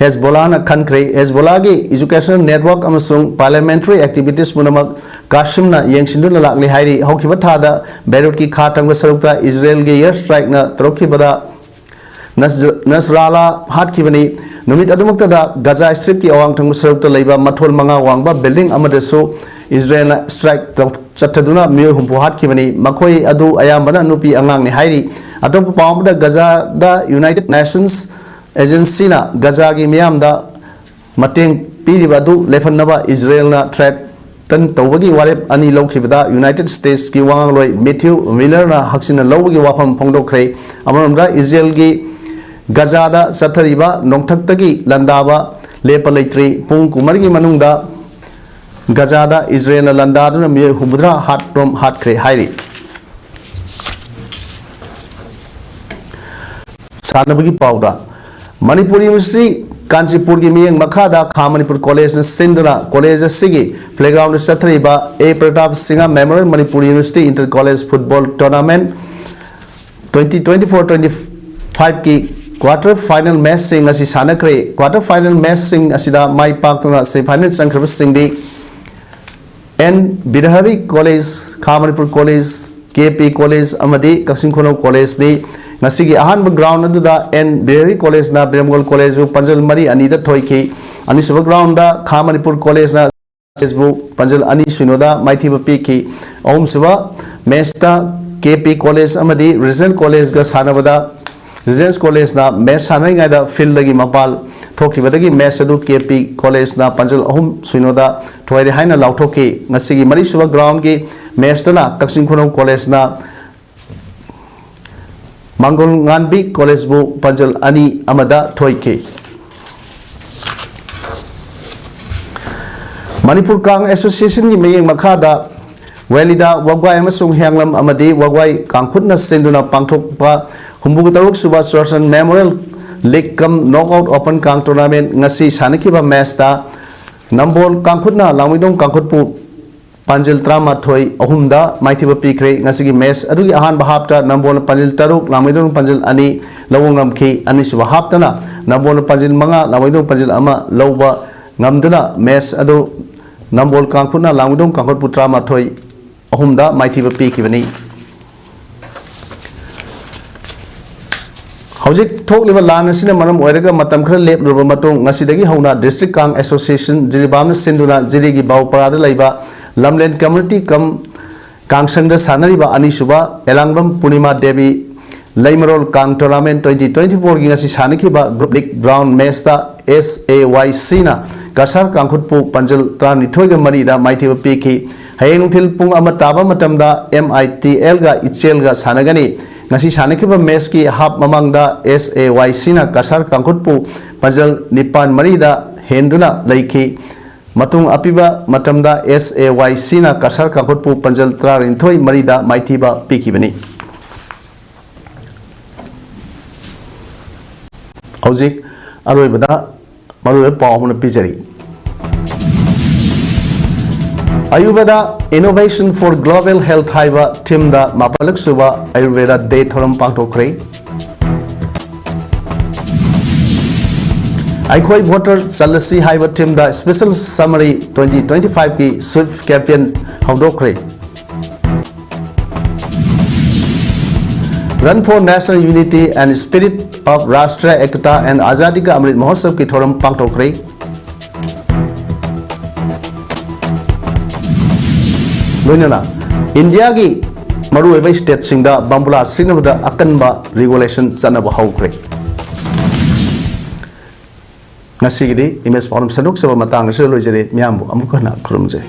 ꯍꯦꯖꯕꯣꯂꯥꯅ ꯈꯟꯈ꯭ꯔꯦ꯫ ꯍꯦꯖꯕꯣꯂꯥꯒꯤ educational network ꯑꯃꯁꯨꯡ parliamentary activities ꯄꯨꯝꯅꯃꯛ ꯀꯥꯁꯤꯝꯅ ꯌꯦꯡꯁꯤꯟꯗꯨꯅ ꯂꯥꯛꯂꯤ ꯍꯥꯏꯔꯤ꯫ ꯍꯧꯈꯤꯕ ꯊꯥꯗ ꯕꯦꯔꯨꯠꯀꯤ ꯈꯥ ꯊꯪꯕ ꯁꯔꯨꯛꯇ ꯏꯖꯔꯦꯜꯒꯤ air strikeꯅ ꯇꯧꯔꯛꯈꯤꯕꯗ ꯅꯁ-, ꯅꯁꯔꯥꯜꯂꯥ ꯍꯥꯠꯈꯤꯕꯅꯤ꯫ ꯅꯨꯃꯤꯠ ꯑꯗꯨꯃꯛꯇꯗ ꯒꯖꯥ ꯁ꯭ꯇ꯭ꯔꯤꯞꯀꯤ ꯑꯋꯥꯡ ꯊꯪꯕ ꯁꯔꯨꯛꯇ ꯂꯩꯕ ꯃꯊꯣꯜ ꯃꯉꯥ ꯋꯥꯡꯕ building ꯑꯃꯗꯁꯨ ꯏꯖꯔꯦꯜꯅ strike ꯇꯧ-, ꯆꯠꯊꯗꯨꯅ ꯃꯤꯑꯣꯏ ꯍꯨꯝꯐꯨ ꯍꯥꯠꯈꯤꯕꯅꯤ꯫ ꯃꯈꯣꯏ ꯑꯗꯨ ꯑꯌꯥꯝꯕꯅ ꯅꯨꯄꯤ ꯑꯉꯥꯡꯅꯤ ꯍꯥꯏꯔꯤ꯫ ꯑꯇꯣꯞꯄ ꯄꯥꯎ ꯑꯃꯗ, ꯒꯖꯥꯗ United Nations agencyꯅ ꯒꯖꯥꯒꯤ ꯃꯤꯌꯥꯝꯗ ꯃꯇꯦꯡ ꯄꯤꯔꯤꯕ ꯑꯗꯨ ꯂꯦꯞꯍꯟꯅꯕ ꯏꯖꯔꯦꯜꯅ threaten ꯇꯧꯕꯒꯤ ꯋꯥꯔꯦꯞ ꯑꯅꯤ ꯂꯧꯈꯤꯕꯗ United Statesꯀꯤ ꯋꯥꯉꯥꯡꯂꯣꯏ Matthew Millerꯅ ꯍꯛꯆꯤꯟꯅ ꯂꯧꯕꯒꯤ ꯋꯥꯐꯝ ꯐꯣꯡꯗꯣꯛꯈ꯭ꯔꯦ꯫ ꯑꯃꯔꯣꯝꯗ, ꯏꯖꯔꯦꯜꯒꯤ ꯒꯖꯥꯗ ꯆꯠꯊꯔꯤꯕ ꯅꯣꯡꯊꯛꯇꯒꯤ ꯂꯥꯟꯗꯥꯕ ꯂꯦꯞꯄ ꯂꯩꯇ꯭ꯔꯤ꯫ ꯄꯨꯡ ꯀꯨꯟꯃꯔꯤꯒꯤ ꯃꯅꯨꯡꯗ ꯒꯖꯥꯗ ꯏꯖꯔꯦꯜꯅ ꯂꯥꯟꯗꯥꯗꯨꯅ ꯃꯤꯑꯣꯏ ꯍꯨꯝꯐꯨꯇꯔꯥ ꯍꯥꯠꯂꯣꯝ ꯍꯥꯠꯈ꯭ꯔꯦ ꯍꯥꯏꯔꯤ꯫ ꯁꯥꯟꯅꯕꯒꯤ ꯄꯥꯎꯗ, ꯃꯅꯤꯄꯨꯔ University ꯀꯥꯟꯆꯤꯄꯨꯔꯒꯤ ꯃꯤꯠꯌꯦꯡ ꯃꯈꯥꯗ ꯈꯥ ꯃꯅꯤꯄꯨꯔ Collegeꯅ ꯁꯤꯟꯗꯨꯅ college ꯑꯁꯤꯒꯤ playgroundꯗ ꯆꯠꯊꯔꯤꯕ A Pratap Singh Memorial Manipur University Inter College Football Tournament twenty twenty-four twenty-fiveꯀꯤ quarter final matchꯁꯤꯡ ꯑꯁꯤ ꯁꯥꯟꯅꯈ꯭ꯔꯦ꯫ Quarter final matchꯁꯤꯡ ꯑꯁꯤꯗ ꯃꯥꯏ ꯄꯥꯛꯇꯨꯅ semifinal ꯆꯪꯈ꯭ꯔꯕꯁꯤꯡꯗꯤ N ꯕꯤꯔꯍꯔꯤ College, ꯈꯥ Manipur College, K P College ꯑꯃꯗꯤ ꯀꯛꯆꯤꯡ ꯈꯨꯅꯧ Collegeꯅꯤ꯫ ꯉꯁꯤꯒꯤ ꯑꯍꯥꯟꯕ ground ꯑꯗꯨꯗ N ꯕꯤꯔꯍꯔꯤ Collegeꯅ ꯕꯤꯔꯝꯒꯣꯜ Collegeꯕꯨ ꯄꯥꯟꯖꯜ ꯃꯔꯤ ꯑꯅꯤꯗ ꯊꯣꯏꯈꯤ꯫ ꯑꯅꯤꯁꯨꯕ groundꯗ ꯈꯥ ꯃꯅꯤꯄꯨꯔ Collegeꯅ Collegeꯕꯨ ꯄꯥꯟꯖꯜ ꯑꯅꯤ ꯁꯤꯅꯣꯗ ꯃꯥꯏꯊꯤꯕ ꯄꯤꯈꯤ꯫ ꯑꯍꯨꯝꯁꯨꯕ matchꯇ K P College ꯑꯃꯗꯤ Regional Collegeꯒ ꯁꯥꯟꯅꯕꯗ Regional Collegeꯅ match ꯁꯥꯟꯅꯔꯤꯉꯩꯗ fieldꯗꯒꯤ ꯃꯄꯥꯜ ꯊꯣꯛꯈꯤꯕꯗꯒꯤ match ꯑꯗꯨ K P Collegeꯅ ꯄꯥꯟꯖꯜ ꯑꯍꯨꯝ ꯁꯤꯅꯣꯗ ꯊꯣꯏꯔꯦ ꯍꯥꯏꯅ ꯂꯥꯎꯊꯣꯛꯈꯤ꯫ ꯉꯁꯤꯒꯤ ꯃꯔꯤꯁꯨꯕ groundꯒꯤ matchꯇꯅ ꯀꯛꯆꯤꯡ ꯈꯨꯅꯧ Collegeꯅ ꯃꯥꯡꯒꯣꯜ ꯉꯥꯟꯕꯤ Collegeꯕꯨ ꯄꯥꯟꯖꯜ ꯑꯅꯤ ꯑꯃꯗ ꯊꯣꯏꯈꯤ꯫ ꯃꯅꯤꯄꯨꯔ ꯀꯥꯡ Associationꯒꯤ ꯃꯤꯠꯌꯦꯡ ꯃꯈꯥꯗ ꯋꯦꯂꯤꯗ ꯋꯥꯒ꯭ꯋꯥꯏ ꯑꯃꯁꯨꯡ ꯍꯤꯌꯥꯡꯂꯝ ꯑꯃꯗꯤ ꯋꯥꯒ꯭ꯋꯥꯏ ꯀꯥꯡꯈꯨꯠꯅ ꯁꯤꯟꯗꯨꯅ ꯄꯥꯡꯊꯣꯛꯄ ꯍꯨꯝꯐꯨꯇꯔꯨꯛ ꯁꯨꯕ ꯆꯨꯔꯥꯆꯥꯟ Memorial League cum Knockout Open ꯀꯥꯡ tournament ꯉꯁꯤ ꯁꯥꯟꯅꯈꯤꯕ matchꯇ ꯅꯝꯕꯣꯜ ꯀꯥꯡꯈꯨꯠꯅ ꯂꯥꯡꯃꯩꯗꯣꯡ ꯀꯥꯡꯈꯨꯠꯄꯨ ꯄꯥꯟꯖꯤꯜ ꯇꯔꯥꯃꯥꯊꯣꯏ ꯑꯍꯨꯝꯗ ꯃꯥꯏꯊꯤꯕ ꯄꯤꯈ꯭ꯔꯦ꯫ ꯉꯁꯤꯒꯤ ꯃꯦꯠꯆ ꯑꯗꯨꯒꯤ ꯑꯍꯥꯟꯕ ꯍꯥꯞꯇ ꯅꯝꯕꯣꯜꯅ ꯄꯥꯟꯖꯤꯜ ꯇꯔꯨꯛ, ꯂꯥꯡꯃꯩꯗꯣꯡꯅ ꯄꯥꯟꯖꯤꯜ ꯑꯅꯤ ꯂꯧꯕ ꯉꯝꯈꯤ꯫ ꯑꯅꯤꯁꯨꯕ ꯍꯥꯞꯇꯅ ꯅꯝꯕꯣꯜꯅ ꯄꯥꯟꯖꯤꯜ ꯃꯉꯥ, ꯂꯥꯡꯃꯩꯗꯣꯡ ꯄꯥꯟꯖꯤꯜ ꯑꯃ ꯂꯧꯕ ꯉꯝꯗꯨꯅ ꯃꯦꯠꯆ ꯑꯗꯨ ꯅꯝꯕꯣꯜ ꯀꯥꯡꯈꯨꯠꯅ ꯂꯥꯡꯃꯩꯗꯣꯡ ꯀꯥꯡꯈꯨꯠꯄꯨ ꯇꯔꯥꯃꯥꯊꯣꯏ ꯑꯍꯨꯝꯗ ꯃꯥꯏꯊꯤꯕ ꯄꯤꯈꯤꯕꯅꯤ꯫ ꯍꯧꯖꯤꯛ ꯊꯣꯛꯂꯤꯕ ꯂꯥꯟ ꯑꯁꯤꯅ ꯃꯔꯝ ꯑꯣꯏꯔꯒ ꯃꯇꯝ ꯈꯔ ꯂꯦꯞꯂꯨꯔꯕ ꯃꯇꯨꯡ, ꯉꯁꯤꯗꯒꯤ ꯍꯧꯅ District Kang Association ꯖꯤꯔꯤꯕꯥꯝꯅ ꯁꯤꯟꯗꯨꯅ ꯖꯤꯔꯤꯒꯤ ꯕꯥꯎꯄꯔꯥꯗ ꯂꯩꯕ ꯂꯝꯂꯦꯟ Community cum ꯀꯥꯡꯁꯪꯗ ꯁꯥꯟꯅꯔꯤꯕ ꯑꯅꯤꯁꯨꯕ ꯑꯦꯂꯥꯡꯕꯝ ꯄꯨꯔꯅꯤꯃꯥ ꯗꯦꯕꯤ ꯂꯩꯃꯔꯣꯜ ꯀꯥꯡ tournament twenty twenty fourꯒꯤ ꯉꯁꯤ ꯁꯥꯟꯅꯈꯤꯕ group league round matchꯇ S A Y Cꯅ Cachar ꯀꯥꯡꯈꯨꯠꯄꯨ ꯄꯥꯟꯖꯜ ꯇꯔꯥꯅꯤꯊꯣꯏꯒ ꯃꯔꯤꯗ ꯃꯥꯏꯊꯤꯕ ꯄꯤꯈꯤ꯫ ꯍꯌꯦꯡ ꯅꯨꯡꯊꯤꯜ ꯄꯨꯡ ꯑꯃ ꯇꯥꯕ ꯃꯇꯝꯗ M I T Lꯒ ꯏꯆꯦꯜꯒ ꯁꯥꯟꯅꯒꯅꯤ꯫ ꯉꯁꯤ ꯁꯥꯟꯅꯈꯤꯕ ꯃꯦꯠꯆꯀꯤ ꯍꯥꯞ ꯃꯃꯥꯡꯗ S A Y Cꯅ ꯀꯁꯥꯔ ꯀꯥꯡꯈꯨꯠꯄꯨ ꯄꯥꯟꯖꯜ ꯅꯤꯄꯥꯟ ꯃꯔꯤꯗ ꯍꯦꯟꯗꯨꯅ ꯂꯩꯈꯤ꯫ ꯃꯇꯨꯡ ꯑꯄꯤꯕ ꯃꯇꯝꯗ S A Y Cꯅ ꯀꯁꯥꯔ ꯀꯥꯡꯈꯨꯠꯄꯨ ꯄꯥꯟꯖꯜ ꯇꯔꯥꯅꯤꯊꯣꯏ ꯃꯔꯤꯗ ꯃꯥꯏꯊꯤꯕ ꯄꯤꯈꯤꯕꯅꯤ꯫ ꯍꯧꯖꯤꯛ ꯑꯔꯣꯏꯕꯗ ꯃꯔꯨꯑꯣꯏꯕ ꯄꯥꯎ ꯑꯃꯅ ꯄꯤꯖꯔꯤ꯫ Ayurveda Innovation for Global Health ꯍꯥꯏꯕ themeꯗ ꯃꯥꯄꯜꯂꯛ ꯁꯨꯕ Ayurveda Day ꯊꯧꯔꯝ ꯄꯥꯡꯊꯣꯛꯈ꯭ꯔꯦ꯫ ꯑꯩꯈꯣꯏ ꯚꯣꯇꯔ ꯆꯠꯂꯁꯤ ꯍꯥꯏꯕ themeꯗ Special Summary twenty twenty fiveꯀꯤ sweep campaign ꯍꯧꯗꯣꯛꯈ꯭ꯔꯦ꯫ Run for National Unity and Spirit of Rashtriya Ekta and Azadi Ka Amrit Mahotsav ꯀꯤ ꯊꯧꯔꯝ ꯄꯥꯡꯊꯣꯛꯈ꯭ꯔꯦ꯫ ꯂꯣꯏꯅꯅ ꯏꯟꯗꯤꯌꯥꯒꯤ ꯃꯔꯨꯑꯣꯏꯕ stateꯁꯤꯡꯗ ꯕꯝꯕꯨꯂꯥ ꯁꯤꯖꯤꯟꯅꯕꯗ ꯑꯀꯟꯕ regulation ꯆꯠꯅꯕ ꯍꯧꯈ꯭ꯔꯦ꯫ ꯉꯁꯤꯒꯤꯗꯤ ꯏꯃꯦꯖ ꯄꯥꯎꯗꯝ ꯁꯟꯗꯣꯛꯆꯕ ꯃꯇꯥꯡ ꯑꯁꯤꯗ ꯂꯣꯏꯖꯔꯦ꯫ ꯃꯤꯌꯥꯝꯕꯨ ꯑꯃꯨꯛ ꯍꯟꯅ ꯈꯨꯔꯨꯝꯖꯔꯤ꯫